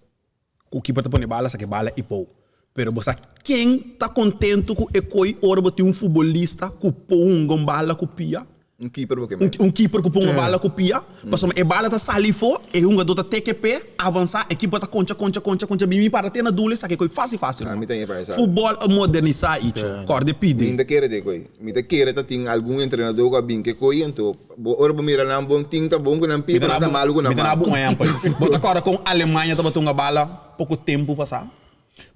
Ku kiper ta pone bala sa ke bala i pou. Pero bo sa ken ta kontentu ku e koi ora bo tin un futbolista ku por hunga un bala ku pia? Un keeper bo ke men. Un keeper ku por hunga bala ku pia. Pasobra e bala ta sali afó, e hungadó ta teke p'e, avansá, e keeper ta koncha, koncha, koncha, koncha, bini para te na doel i sa ke koi fásil, fásil. Mi ta ñe pa esa. Futbòl a modernisá icho. Kòrda e pidi. Mi ta kere de koi. Mi ta kere ta tin algun entrenadó ku a bin ke koi anto Bo ora bo mira nan bon tin ta bon ku nan pia, pero nan ta malu ku nan Mi ta man. na bo un ehempel. Bo ta kòrda kon Alemania tabata hunga bala poko tempu pasá?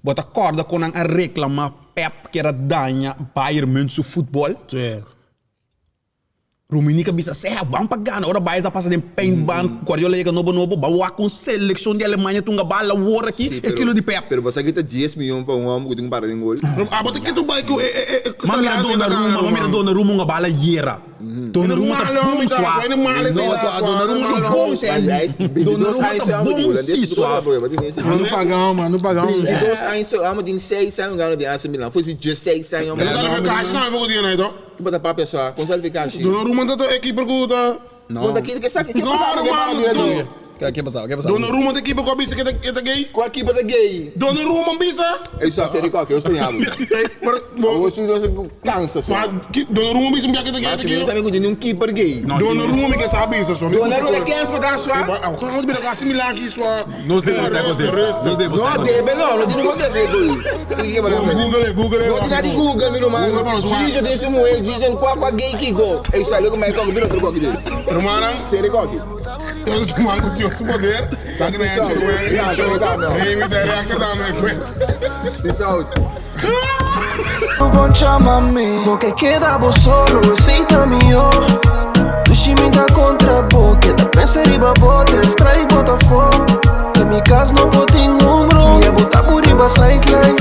Bo ta kòrda kon nan a reklamá Pep ku era daña Bayern Münch su futbòl? Sí. Rummenigge bisa, Sea, ban pa gana. Ora Bayern ta pasa den paintband, Guardiola yega nobo nobo, ban wak un seleccion di Alemania tunga bala awor aki, estilo di Pep. Pero bo sa kita dies miyon pa un homber ku tin un para den gol? Abo ta kitu bai ku e e e Ma mira Donnarumma, ma mira Donnarumma unga bala yera. Donnarumma ta bon swa. No swa, Donnarumma ta bon swa. Donnarumma ta bon si swa. No paga man, no paga. 22 aña so, amo tin 6 aña gano den AC Milan. Foi su 16 aña. Ela sa riba cash tambe poko dia na to. Ki bo ta papia swa? Kon sa riba cash? Donnarumma ta e keeper ku ta. No ta ki sa ki No ruman. Ke pasa? Ke pasa? Donnarumma ta e keeper ku a bisa ku e ta gay. Kua keeper ta gay? Donnarumma bisa. Ey swa seri koki, yo soña bo. Awor si nos cansa swa. Donnarumma bisa un bia ku e ta gay. Macho mi no sabi ku tin un keeper gay. Donnarumma mi ke sa bisa swa. Donnarumma kens pa ta swa? Awor bira kasi milan aki swa. Nos debe sa contesta. Nos debe sa No debe no, no tiene contesta e koi. Google, Google. No tiene di Google mi ruman. Gigi tin su muhe, Gigi tin kwa kwa gay kiko. Ey sali ku mij koki bira otro koki des. Rumannan. Seri koki. Todos ruman ku Dios su poder. Danki na Encho Ruben, Encho, Remy, Director tambe. Peace out. Bo ke keda bo solo, esei ta mihó. Dushi mi ta kontra bo, keda pensa riba bo, tres strike bo ta fo. Den mi kas no por tin un bron, ya bo ta bu riba sideline.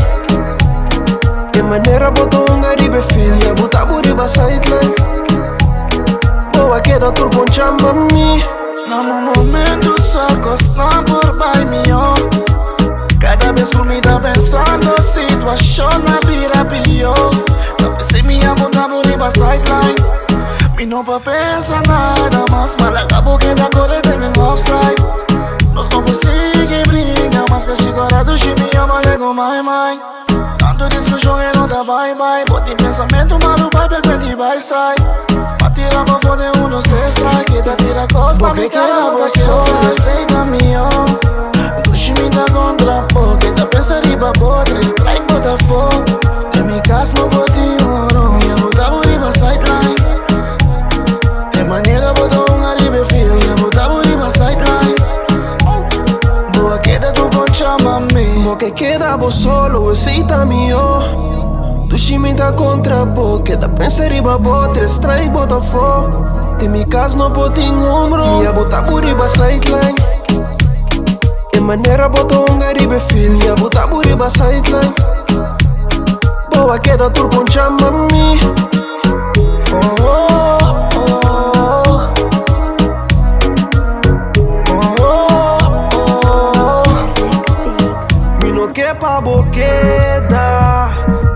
E manera bo ta hunga riba e field, ya bo ta bu riba sideline. Bo a keda tur bon chamba mi. Na un momento sa cosnan por bai mihó. Cada bes cu mi ta pensando situacion a bira pió. Ta p'esei mi a bota bo riba sideline. Mi no por pensa nada mas, ma laga bo keda core den un offside. Nos no por sigui bringa mas, casi cora dushi mi ama lego my mind. Tanto discusion e no ta bai bai. Bo tin pensamentu malu bai pe cuenti bai sai. Pa tira pa for den un dos tres strike. Keda tira cos na mi cara bo ta keda fly. Esey ta mihó. Dushi mi ta contra bo. Keda pensa riba bo. Tres strike bo ta fo. Den mi cas no por tin oro. Mi a bota bo riba sideline. E manera bo ta hunga riba e field. Mi a bota bo riba sideline. Bo a keda tur con chama mi. Bo ke keda bo solo, esey ta mihó. Dushi mi ta kontra bo, keda pensa riba bo, tres strike bo ta fo. Den mi kas no por tin hombro, mi a bota bo riba sideline. E manera bo ta hunga riba e field, mi a bota bo riba sideline. Bo a keda tur con chama mi. Oh, oh, oh. Oh, oh, oh. Mi no ke pa bo keda.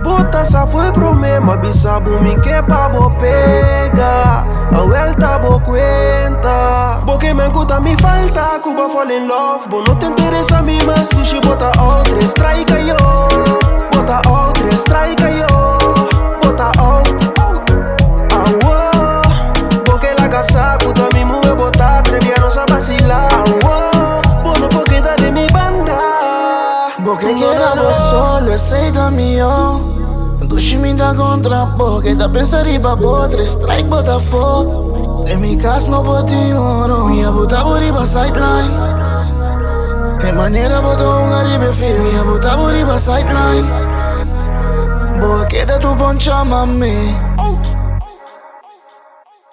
Bota sa foi prome, ma bisa bo mi ke pa bo pega. A welta bo cuenta. Bo ke men kuta mi falta, ku bo fall in love. Bo no te interesa mi mas, sushi bota out, tres strike yo. Bota out, tres strike yo. Bota out. Awo, bo ke laga sa ku ta mi muhe bota, trevia nos a vacila. Awo, bo no por keda den mi banda. Bo ke keda bo solo, esei ta mihó. Dushi mi ta kontra bo, ke ta pensa riba bo, tres strike bo ta fo. Den mi kas no por tin oro, mi a bota bo riba sideline. E manera bo ta hunga riba e field, mi a bota bo riba sideline. Bo a keda tur bon chama mi.